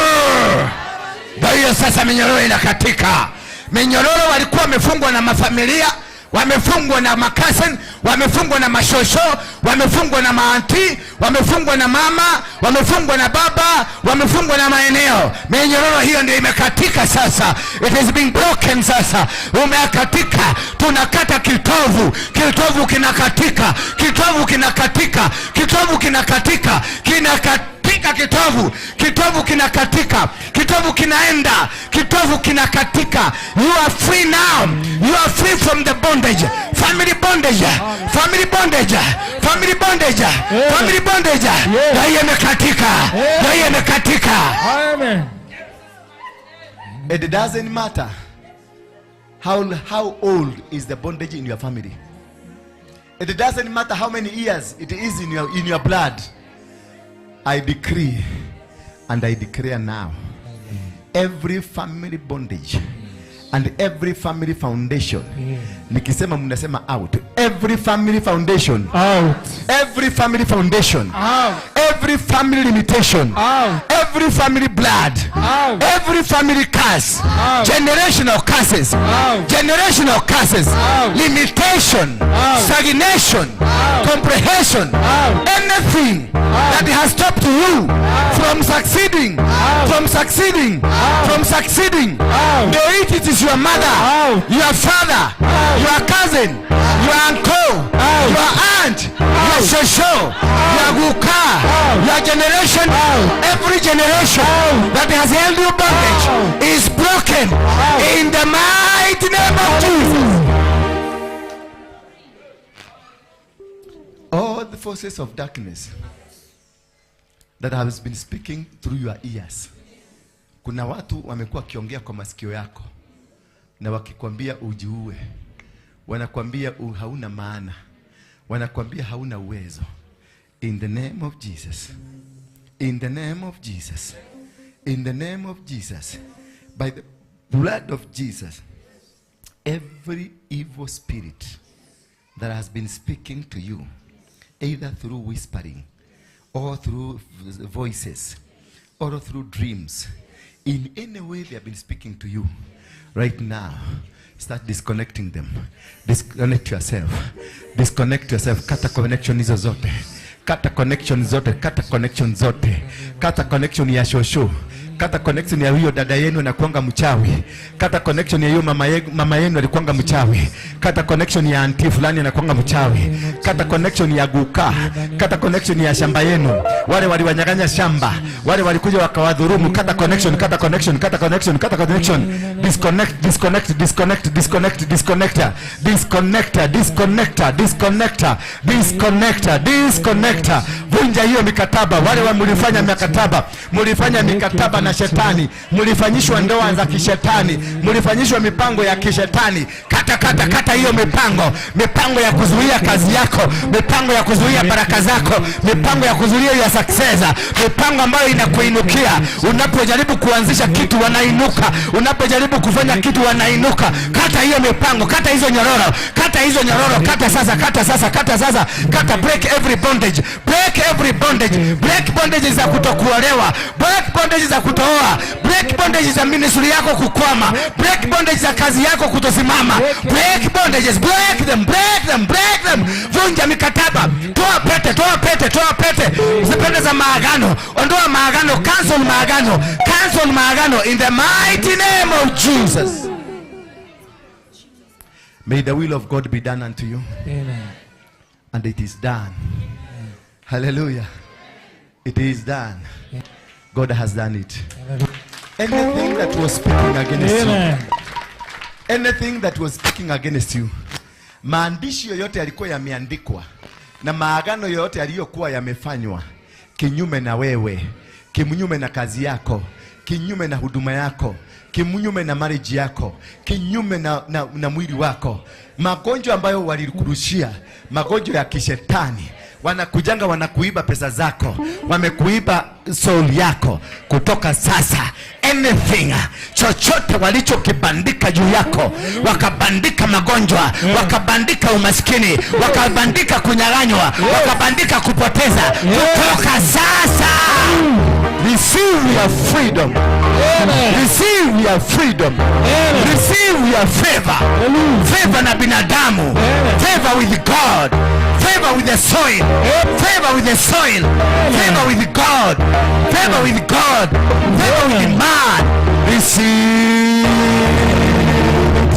Ndio hiyo sasa, minyororo inakatika. Minyororo walikuwa wamefungwa na mafamilia, wamefungwa na makasen, wamefungwa na mashosho, wamefungwa na maanti, wamefungwa na mama, wamefungwa na baba, wamefungwa na maeneo. Minyororo hiyo ndio imekatika sasa, it is being broken sasa, umekatika. Tunakata kitovu, kitovu kinakatika, kitovu kinakatika, kitovu kinakatika, kinakatika kitovu, kitovu kinakatika, kitovu kinaenda, kitovu kinakatika. You are free now, you are free from the bondage, family bondage, family bondage, family bondage, family bondage. Na hiyo imekatika, na hiyo imekatika. Amen. It doesn't matter how old is the bondage in your family. It doesn't matter how many years it is in your blood. I decree and I declare now, every family bondage and every family foundation. Nikisema mnasema out. Every family foundation. Out. Every family foundation. Out. Every family limitation. Out. Every family blood. Out. Every family curse. Out. Generational curses. Out. Generational curses. Out. Limitation. Out. Stagnation. Out. Comprehension. Out. Anything that has stopped you from succeeding. Out. From succeeding. Out. From succeeding. Out. Though it is your mother, Out. your father, Out. your cousin, your uncle, Out. your aunt, your shosho, your guka, Out. your generation, Out. every generation Out. that has held you bondage Out. is broken Out. in the mighty name of Jesus. All the forces of darkness that has been speaking through your ears. Kuna watu wamekuwa wakiongea kwa masikio yako na wakikwambia ujiue, wanakwambia hauna maana, wanakwambia hauna uwezo. In the name of Jesus, in the name of Jesus, in the name of Jesus, by the blood of Jesus, every evil spirit that has been speaking to you, either through whispering or through voices or through dreams, in any way they have been speaking to you, right now, start disconnecting them. Disconnect yourself. Disconnect yourself. Kata connection hizo zote. Kata connection zote. Kata connection zote. Kata connection ya shosho. Kata connection ya huyo dada yenu anakuanga mchawi. Kata connection ya huyo mama yenu alikuanga mchawi. Kata connection ya auntie fulani anakuanga mchawi. Kata connection ya guka. Kata connection ya shamba yenu. Wale waliwanyang'anya shamba, wale walikuja wakawadhurumu. Kata connection, kata connection, kata connection, kata connection. Disconnect, disconnect, disconnect, disconnect, disconnect, disconnect, disconnect, disconnect, disconnect, disconnect. Vunja hiyo mikataba. Wale wa mlifanya mikataba, mlifanya mikataba na shetani, mlifanyishwa ndoa za kishetani, mlifanyishwa mipango ya kishetani. Kata, kata, kata hiyo mipango, mipango ya kuzuia kazi yako, mipango ya kuzuia baraka zako, mipango ya kuzuia ya success, mipango ambayo inakuinukia. Unapojaribu kuanzisha kitu wanainuka, unapojaribu kufanya kitu wanainuka. Kata hiyo mipango, kata hizo nyororo, kata hizo nyororo, kata sasa, kata sasa, kata sasa, kata. Break every bondage, break every bondage, break bondage za kutokuolewa, break bondage za kuto Toa. Break bondages za ministry yako kukwama. Break bondages za kazi yako kutosimama. Break bondages, break them, break them, break them. Vunja mikataba. Toa pete, toa pete, toa pete. Zipende za maagano. Ondoa maagano, cancel maagano. Cancel maagano in the mighty name of Jesus. May the will of God be done unto you. Amen. And it is done. Hallelujah. It is done. God has done it. Anything that was speaking against Amen. you. Anything that was speaking against you. Maandishi yoyote yalikuwa yameandikwa na maagano yoyote yaliyokuwa yamefanywa kinyume na wewe, kinyume na kazi yako, kinyume na huduma yako, kinyume na marriage yako, kinyume na mwili wako, magonjwa ambayo walikurushia, magonjwa ya kishetani, wanakujanga wanakuiba pesa zako, wamekuiba soul yako. Kutoka sasa, anything, chochote walichokibandika juu yako, wakabandika magonjwa, wakabandika umaskini, wakabandika kunyang'anywa, wakabandika kupoteza, kutoka sasa, receive your freedom. Receive your freedom. Receive your favor. Favor na binadamu. Favor with God. Favor with the soil. Favor with the soil. Favor with God. Favor with God. Favor with man. Receive it.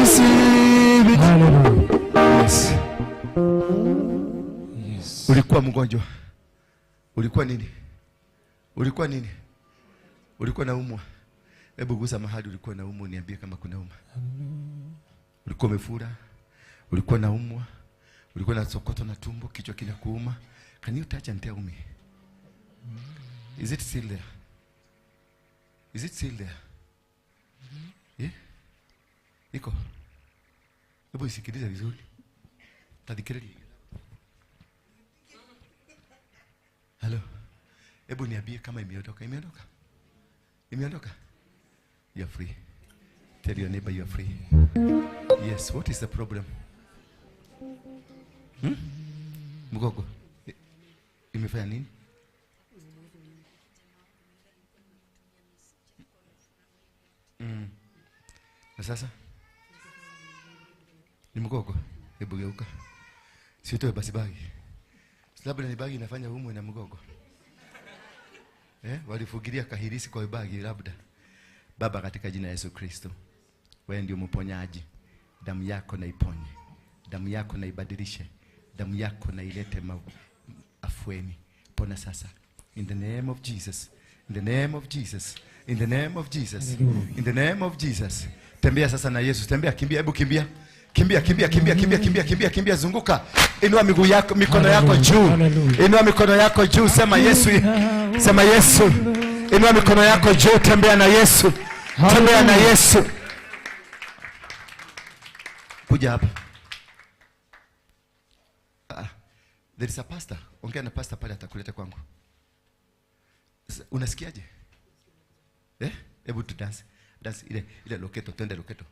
Receive it. Yes. Yes. Ulikuwa mgonjwa. Ulikuwa nini? Ulikuwa nini? Ulikuwa naumwa. Hebu gusa mahali ulikuwa naumwa, niambie kama kuna uma. Ulikuwa umefura, ulikuwa naumwa, ulikuwa na sokoto na tumbo, kichwa kinakuuma. Can you touch and tell me? Is it still there? Is it still there? Yeah? Iko? Hebu isikilize vizuri. Tadikireli. Hello. Hebu niambie kama imeondoka. Imeondoka? Imeondoka? You are free. Tell your neighbor you are free. Yes, what is the problem? Mgogo. Imefanya nini? Na sasa? Ni mgogo. Hebu geuka. Si utoe basi bagi. Labda ni bagi inafanya umwe na mgogo. Walifugilia kahirisi kwa bagi labda. Baba, katika jina Yesu Kristo, wewe ndio mponyaji. Damu yako na iponye. Damu yako na ibadilishe. Damu yako na ilete afueni. Pona sasa. In the name of Jesus. In the name of Jesus. In the name of Jesus. In the name of Jesus. Tembea sasa na Yesu. Tembea, kimbia, hebu kimbia. Kimbia, kimbia, kimbia, kimbia, kimbia, kimbia, kimbia, zunguka. Inua miguu yako, mikono yako juu. Inua mikono yako juu, sema Yesu. Sema Yesu. Inua mikono yako juu, tembea na Yesu. Tembea na Yesu. Kuja hapa. There is a pastor. Ongea na pastor pale, atakuleta kwangu. Unasikiaje? Hebu tu dance. Dance ile ile loketo, twende loketo.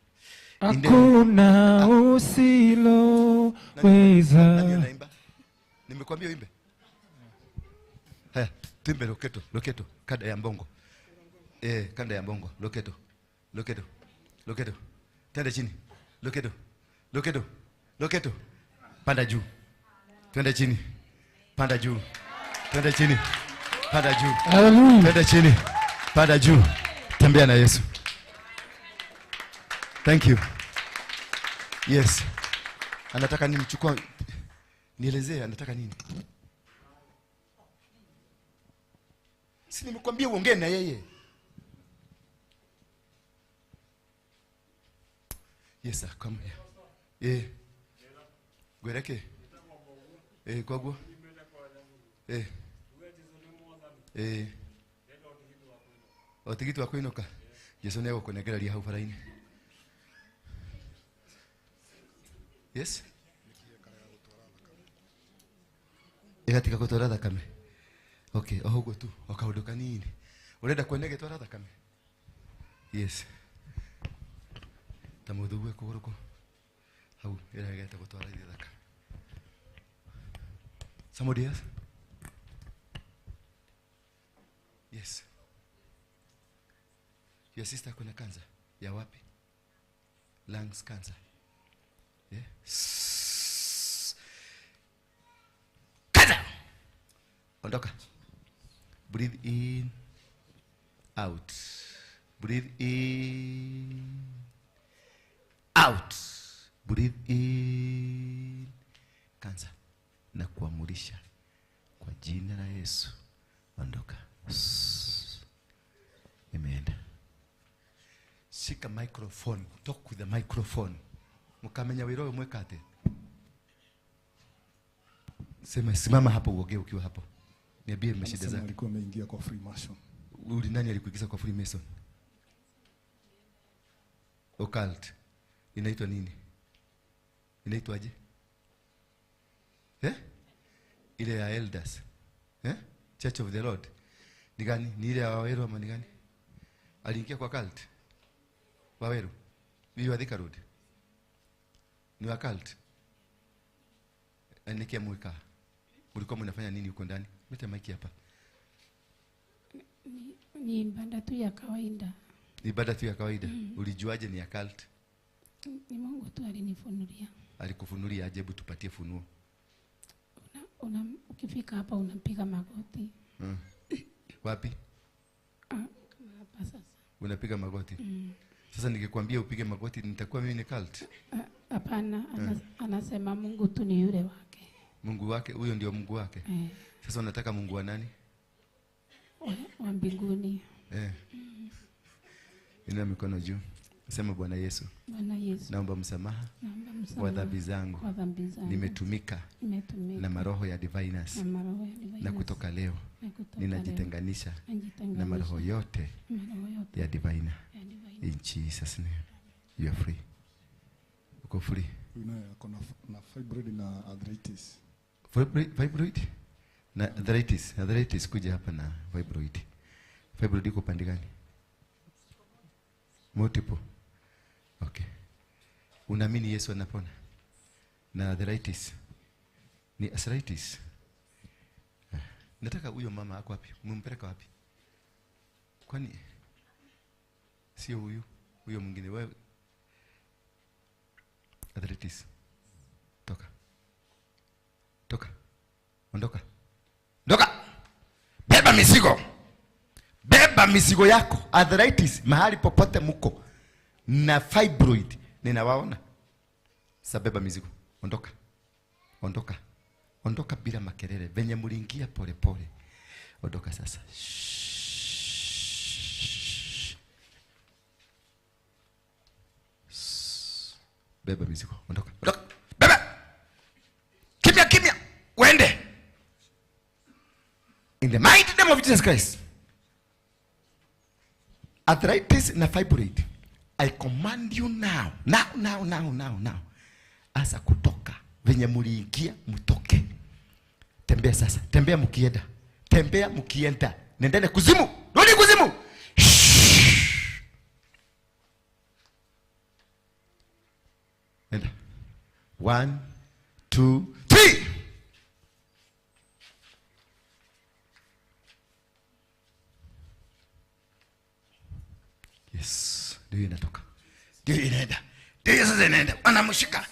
Hakuna usiloweza. Nani anaimba? Nimekuambia uimbe. Haya, tuimbe loketo, loketo, kanda ya mbongo. Kanda ya mbongo, loketo. Loketo. Loketo. Twende chini. Loketo. Loketo. Loketo. Panda juu. Twende chini. Panda juu. Twende chini. Panda juu. Hallelujah. Twende chini. Panda juu. Tembea na Yesu. Thank you. Yes. Anataka nini? Chukua. Nielezee anataka nini? Si nimekuambia uongee na yeye. Yes sir, come here. Gwereke. Kwagwo. Otigiti wa kuinuka. Yesu nĩ egũkũnengereria hau bara-inĩ. Yes? Ĩgatiga gũtwara thakame. Okay, o ũguo tu, o kaũndũ kanini. Ũrenda kuona ĩgĩtwara thakame? Yes. Ta mũthugue kũgũrũ kũ. Hau ĩregete gũtwara thakame. Somebody else? Yes. Your sister kuna cancer. Ya wapi? Lungs cancer. Yeah. Cancer. Ondoka. Breathe in, out. Breathe in, out. Breathe in. Cancer. Na kuamurisha kwa jina la Yesu. Ondoka. Imeenda. Shika microphone. Talk with the microphone. Mkamenya wiro mwekate. Sema, simama hapo uogee ukiwa hapo. Niambie mshida zake. Alikuwa ameingia kwa Freemason. Uli nani alikuingiza kwa Freemason? Occult. Inaitwa nini? Inaitwaje? Eh? Ile ya elders. Eh? Church of the Lord. Ni gani? Ni ile ya Waweru ama ni gani? Aliingia kwa cult. Waweru. Ni wa Thika Road. Ni wa cult. Anikia mweka. Mlikuwa mnafanya nini huko ndani? Leta mic hapa. Ni ibada tu ya kawaida. Ibada tu ya kawaida. Ulijuaje ni ya cult? Ni Mungu tu alinifunulia. Alikufunulia aje? Hebu tupatie funuo. Ukifika hapa unapiga magoti. Wapi? Kama hapa sasa. Unapiga magoti? Sasa nikikwambia upige magoti nitakuwa mimi ni cult? Hapana, anasema Mungu tu ni yule wake. Mungu wake, huyo ndio Mungu wake. Sasa unataka Mungu wa nani? Wa mbinguni. Inua mikono juu. Sema Bwana Yesu. Bwana Yesu. Naomba msamaha kwa dhambi zangu. Nimetumika na maroho ya diviners. Na kutoka leo ninajitenganisha na maroho yote ya diviner. In Jesus name. You are free. Uko free. Na fibroid na arthritis. Fibroid? Na arthritis. Arthritis kuja hapa na fibroid. Fibroid iko pande gani? Multiple. Okay. Unaamini Yesu anapona? Na arthritis. Ni arthritis. Nataka huyo mama ako wapi? Umempeleka wapi? Kwani sio huyu, huyo mwingine wewe. Arthritis. Toka. Toka. Ondoka. Ondoka. Beba mizigo. Beba mizigo yako. Arthritis mahali popote mko na fibroid ninawaona. Sasa beba mizigo. Ondoka. Ondoka. Ondoka bila makelele. Venye muliingia pole pole. Ondoka sasa. Beba mizigo. Ondoka. Ondoka. Beba. Kimya kimya. Uende. In the mighty name of Jesus Christ. Arthritis na fibroid. I command you now. Now, now, now, now, now. Asa kutoka. Venye muliingia mtoke. Tembea sasa. Tembea mkienda. Tembea mkienda. Nendeni kuzimu. Rudi kuzimu. Shhh. Nenda. 1, 2, 3. Yes. Ndio inatoka. Ndio inaenda. Ndio sasa inaenda. Anamshika.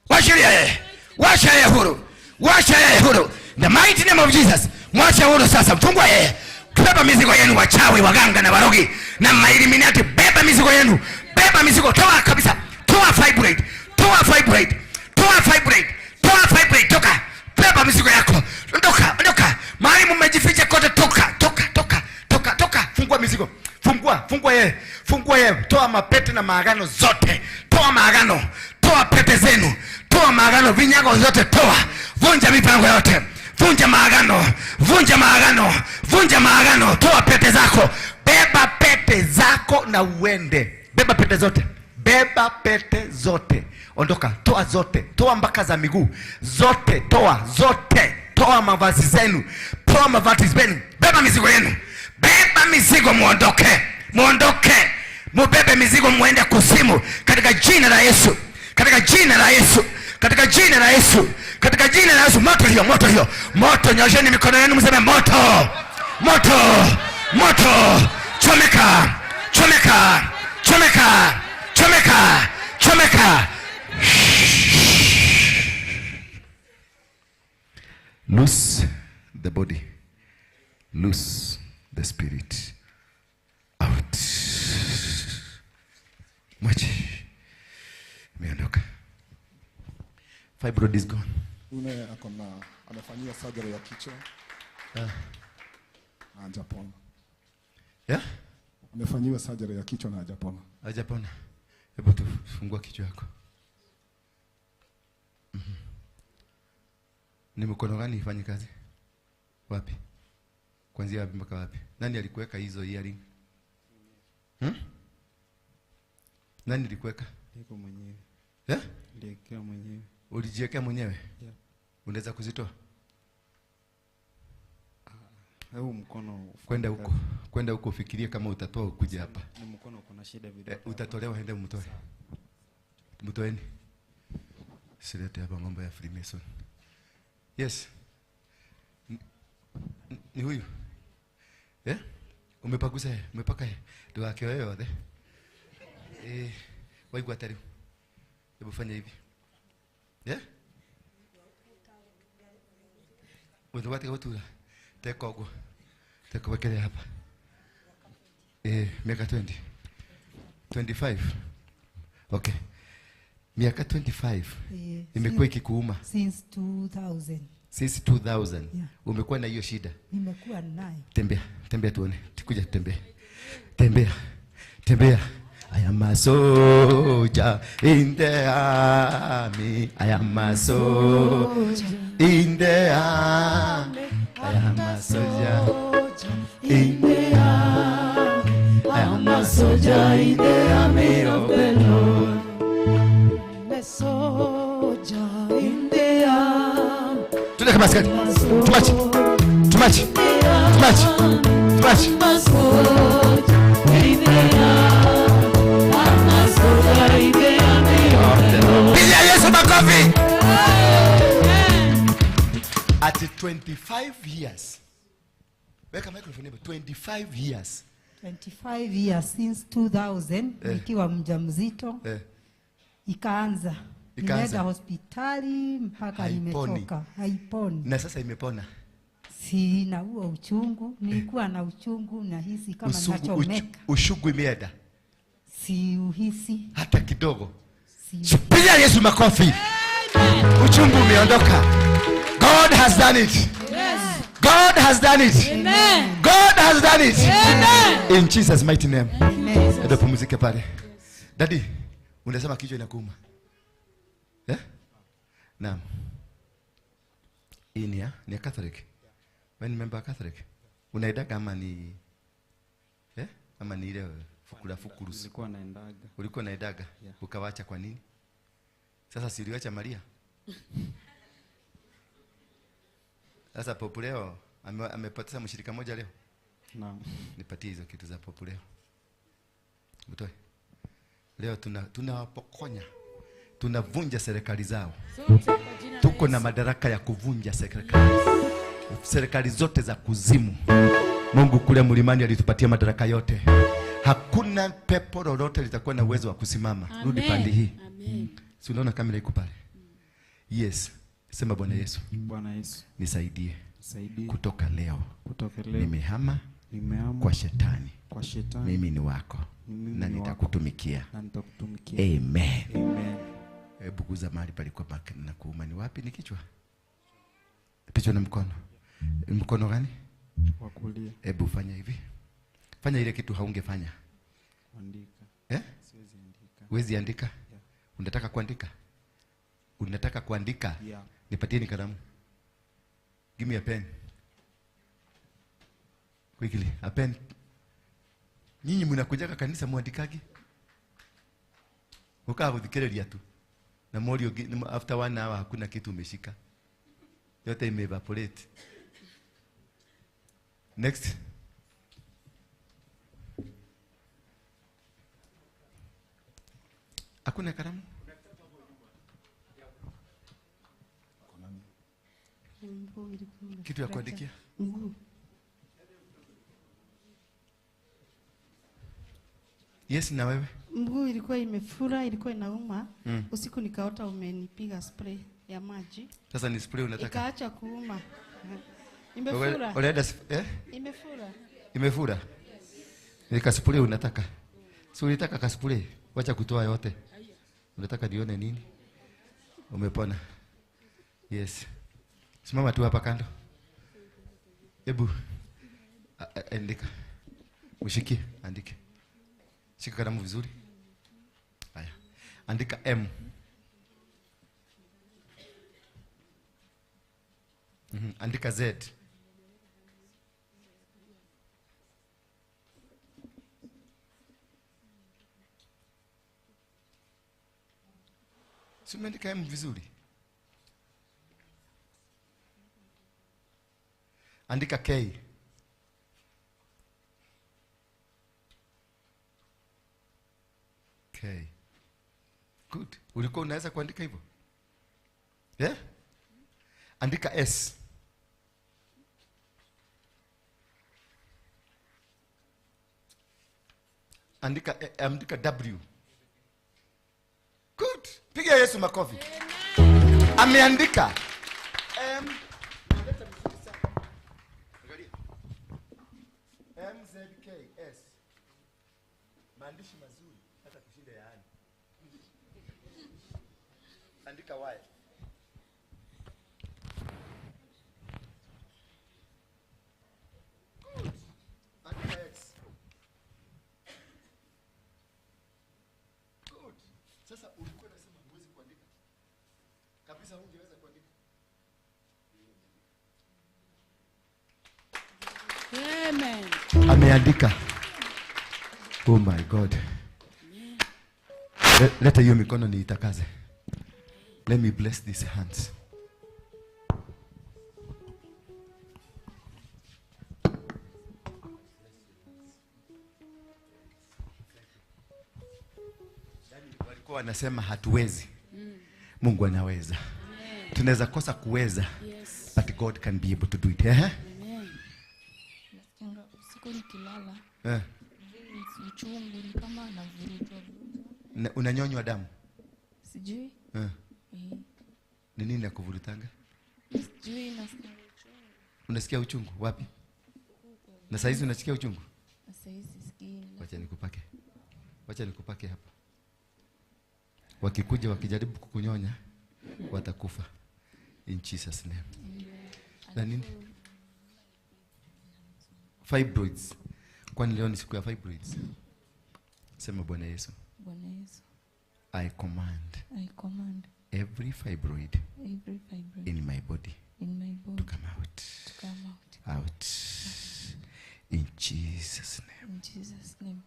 Washiria yeye. Washa yeye huru. Washa yeye huru. The mighty name of Jesus. Mwacha huru sasa. Mfungwa yeye. Beba mizigo yenu wachawi, waganga na warogi na mailiminati. Beba mizigo yenu. Beba mizigo. Toa kabisa. Toa fibroid. Toa fibroid. Toa fibroid. Toa fibroid. Toka. Beba mizigo yako. Ondoka, ondoka. Mahali mmejificha kote toka, toka, toka, toka, toka. Fungua mizigo. Fungua, fungua yeye. Fungua yeye. Toa mapete na maagano zote. Toa maagano. Toa pete zenu. Toa maagano, vinyago zote toa. Vunja mipango yote. Vunja maagano. Vunja maagano. Vunja maagano. Toa pete zako. Beba pete zako na uende. Beba pete zote. Beba pete zote. Ondoka. Toa zote. Toa mpaka za miguu. Zote toa, zote. Toa mavazi zenu. Toa mavazi zenu. Beba mizigo yenu. Beba mizigo muondoke. Muondoke. Mubebe mizigo muende kuzimu katika jina la Yesu. Katika jina la Yesu. Katika jina la Yesu. Katika jina la Yesu. Moto hiyo, moto hiyo. Moto, nyosheni mikono yenu mseme moto. Moto. Moto. Chomeka. Chomeka. Chomeka. Chomeka. Chomeka. Loose the body. Loose the spirit. Out. Mwache. Imeondoka. Fibroid is gone. Une ako na amefanyia surgery ya kichwa. Na hajapona. Yeah? Amefanyiwa surgery ya kichwa na hajapona. Hajapona. Hebu tufungua kichwa yako. Ni mkono gani ifanye kazi? Wapi? Kuanzia wapi mpaka wapi? Nani alikuweka hizo earring? Nani alikuweka? Niko mwenyewe. Eh? Niliwekea mwenyewe. Ulijiwekea mwenyewe? Yeah. Unaweza kuzitoa? Huu mkono kwenda huko. Kwenda huko ufikirie kama utatoa ukuje hapa. Ni mkono uko na shida vidole. Utatolewa, enda mtoe. Mtoeni. Silete hapa mambo ya Freemason. Yes. Ni huyu. Eh? Umepagusa, umepaka ndio wewe yothe. Waigua tariu. Hebu fanya hivi. Eh? Utawati gutura. Teka uguo. Teka wekele hapa. Miaka 20. 25. Okay. Miaka 25. Imekuwa ikikuuma. Since 2000. Since 2000. Yeah. Umekuwa na hiyo shida. Nimekuwa nayo. Tembea, tembea tuone. Tikuja tembea. Tembea. Tembea. I am a soldier in the army. I am a soldier in the army. I am a soldier in the army. I am a soldier in the army of the Lord. A soldier in the army. Tuende kama askari. Too much. Too much. Too much. Too much. I'm a soldier in the army. I'm a soldier in the army of the Lord. Piga Yesu makofi. At 25 years. Weka microphone hapo. 25 years. 25 years since 2000 nikiwa mjamzito. Ikaanza. Nimeenda hospitali mpaka nimetoka. Haiponi. Na sasa imepona. Sina huo uchungu. Nilikuwa na uchungu nahisi kama nachomeka. Ushugu imeenda. Siuhisi. Hata kidogo. Piga Yesu makofi. Uchungu umeondoka. God has done it. Yes. God has done it. Amen. God has done it. Amen. In Jesus mighty name. Amen. Ndio pumzike pale. Daddy, unasema kichwa inakuuma. Eh? Naam. Hii ni ya Catholic. Wewe ni member Catholic? Unaidaga ama ni ama ni ile fukura fukurusi? Nilikuwa naendaga. Ulikuwa naendaga? Yeah. Ukawacha kwa nini? Sasa si uliacha Maria? Sasa Popu leo amepoteza mshirika mmoja leo. Naam. Nipatie hizo kitu za Popu leo. Mtoe. Leo tunawapokonya. Tunavunja serikali zao. Tuko na madaraka ya kuvunja serikali. Serikali zote za kuzimu. Mungu kule mlimani alitupatia madaraka yote. Hakuna pepo lolote litakuwa na uwezo wa kusimama. Rudi pande hii. Amen. Si unaona kamera iko pale? Yes. Sema Bwana Yesu. Bwana Yesu. Nisaidie. Nisaidie. Kutoka leo. Kutoka leo. Nimehama. Nimehama. Kwa shetani. Kwa shetani. Mimi ni wako. Mimi na nitakutumikia. Na nitakutumikia. Amen. Amen. Hebu guza mahali palikuwa na kuuma ni wapi? Ni kichwa? Kichwa na mkono. Mkono gani? Wa kulia. Hebu fanya hivi. Fanya ile kitu haungefanya. Kuandika. Eh? Siwezi andika. Huwezi andika? Yeah. Unataka kuandika? Unataka kuandika? Yeah. Nipatie ni kalamu. Give me a pen. Quickly, a pen. Nyinyi mnakujaga kanisa muandikagi? Ukaa kuthikiriria tu. Na mori after 1 hour hakuna kitu umeshika. Yote ime evaporate. Next. Hakuna kalamu? Kitu ya kuandikia? Yes, na wewe? Mguu ilikuwa imefura, ilikuwa inauma. Usiku nikaota umenipiga spray ya maji. Sasa ni spray unataka? Ikaacha kuuma. Imefura. Unaenda eh? Imefura. Imefura? Yes. Ni kaspray unataka? Si ulitaka kaspray? Wacha kutoa yote. Unataka nione nini? Umepona. Yes. Simama tu hapa kando. Hebu andika. Ushikie, andike. Shika kalamu vizuri. Haya. Andika M. Andika Z. Si umeandika M vizuri? Andika K. K. Good. Ulikuwa unaweza kuandika hivyo? Yeah? Andika S. Andika andika W. Good. Piga Yesu makofi. Ameandika M. Angalia. M Z K S. Maandishi mazuri hata kushinda yaani. Andika Y. Good. Andika X. Good. Sasa ulikuwa unasema huwezi kuandika. Kabisa hungeweza kuandika. Amen. Ameandika. Oh my God. Leta hiyo mikono niitakaze. Let me bless these hands. Walikuwa wanasema hatuwezi. Mungu anaweza. Tunaweza kosa kuweza. Yes. But God can be able to do it. Eh? Usiku nikilala. Uchungu ni kama navurutwa. Unanyonywa damu? Sijui. Ni nini nakuvurutanga? Sijui, nasikia uchungu. Unasikia uchungu wapi? Na saizi unasikia uchungu? Na saizi sikii. Wacha nikupake. Wacha nikupake hapa. Wakikuja wakijaribu kukunyonya watakufa. In Jesus name. Na nini? Fibroids. Kwani leo ni siku ya fibroids? Sema Bwana Yesu. Bwana Yesu. I command. I command. Every fibroid. Every fibroid. In my body. In my body. To come out. To come out. Out. In Jesus name. In Jesus name.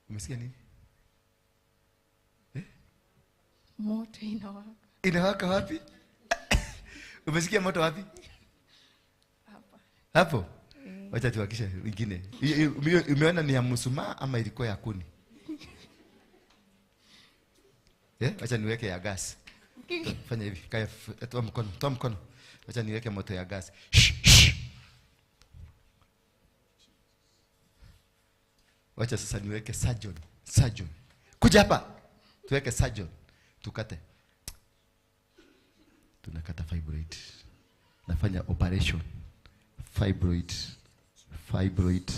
Umesikia nini? Eh? Moto inawaka. Inawaka wapi? Umesikia moto wapi? Hapa. Hapo? Wacha tuhakishe wengine. Umeona ni ya mshumaa ama ilikuwa ya kuni? Wacha niweke ya gas. Fanya hivi, kaya, toa mkono, toa mkono. Wacha niweke moto ya gas. Wacha sasa niweke surgeon, surgeon. Kuja hapa. Tuweke surgeon. Tukate. Tunakata fibroid. Nafanya operation. Fibroid. Fibroid.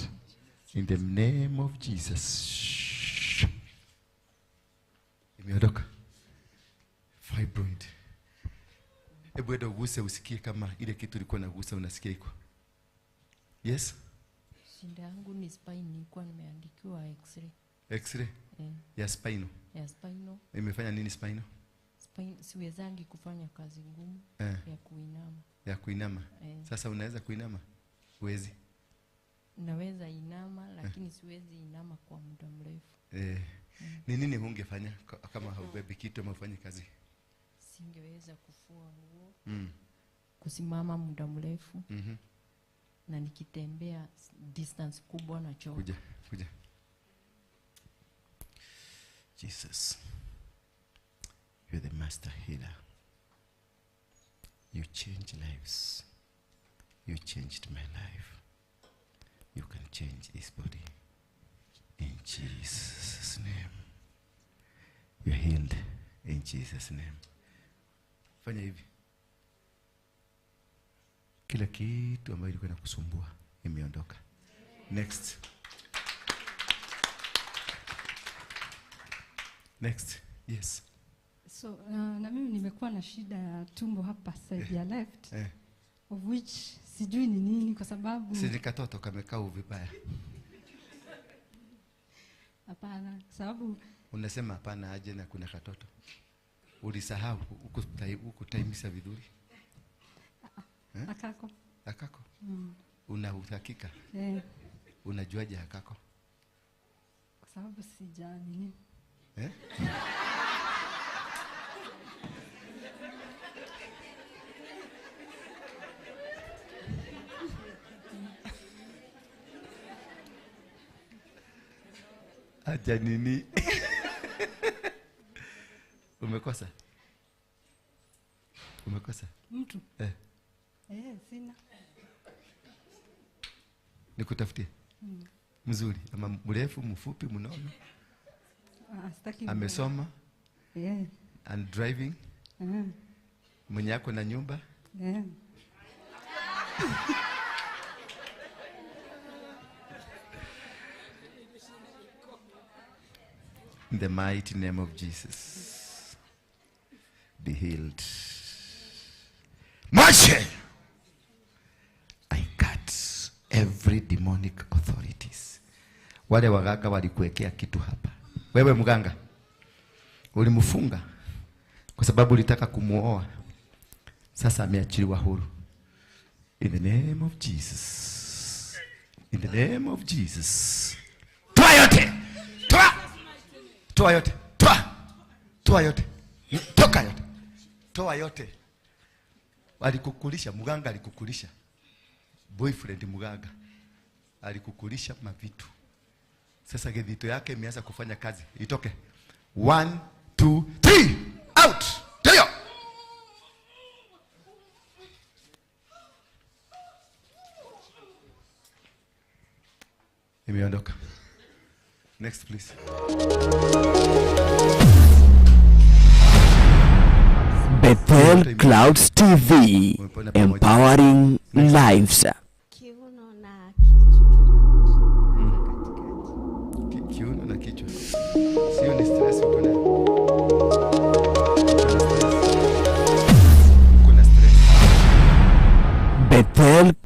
In the name of Jesus. Imeondoka. Fibroid. Hebu enda uguse usikie kama ile kitu ulikuwa unagusa unasikia iko. Yes? Shida yangu ni spine, nilikuwa nimeandikiwa x-ray. X-ray? Ya spinal. Ya spinal. Imefanya nini spinal? Spine siwezangi kufanya kazi ngumu ya kuinama. Ya kuinama. Sasa unaweza kuinama? Huwezi? Naweza inama lakini siwezi inama kwa muda mrefu. Ni nini ungefanya kama haubebi kitu ama ufanye kazi? Singeweza kufua nguo. Kusimama muda mrefu. Na nikitembea distance kubwa na choka. Kuja, kuja. Jesus. You're the master healer. You change lives. You changed my life. You can change this body. In Jesus' name. You're healed in Jesus' name. Fanya hivi. Kila kitu ambayo ilikuwa inakusumbua imeondoka. Next. Next. Yes. So, na mimi nimekuwa na shida ya tumbo hapa side ya left. Of which sijui ni nini kwa sababu si ni katoto kamekaa vibaya. Hapana, sababu unasema hapana aje na kuna katoto. Ulisahau hukutaimisa vizuri. Akako. Akako? Una uhakika? Unajuaje akako? Kwa sababu sija nini. Aja nini? Umekosa? Umekosa? Mtu? Sina. Nikutafutie? Mzuri, ama mrefu, mfupi, mnono? Sitaki. Amesoma? And driving? Mwenye yako na nyumba? In the mighty name of Jesus, be healed. Moshe! I cut every demonic authorities. Wale waganga walikuwekea kitu hapa. Wewe mganga, ulimfunga kwa sababu ulitaka kumuoa. Sasa ameachiliwa huru. In the name of Jesus. In the name of Jesus. Toa yote. Toa. Toa yote. Toa. Toa yote. Toka yote. Toa yote. Alikukulisha, mganga alikukulisha. Boyfriend mganga alikukulisha mavitu. Sasa gethito yake imeanza kufanya kazi. Itoke. 1 2 3 out. Ndio. Imeondoka. Next please. Bethel Clouds TV, empowering lives. Kiuno na kichwa. Kiuno na kichwa. Sio ni stress uko nayo. Uko na stress. Bethel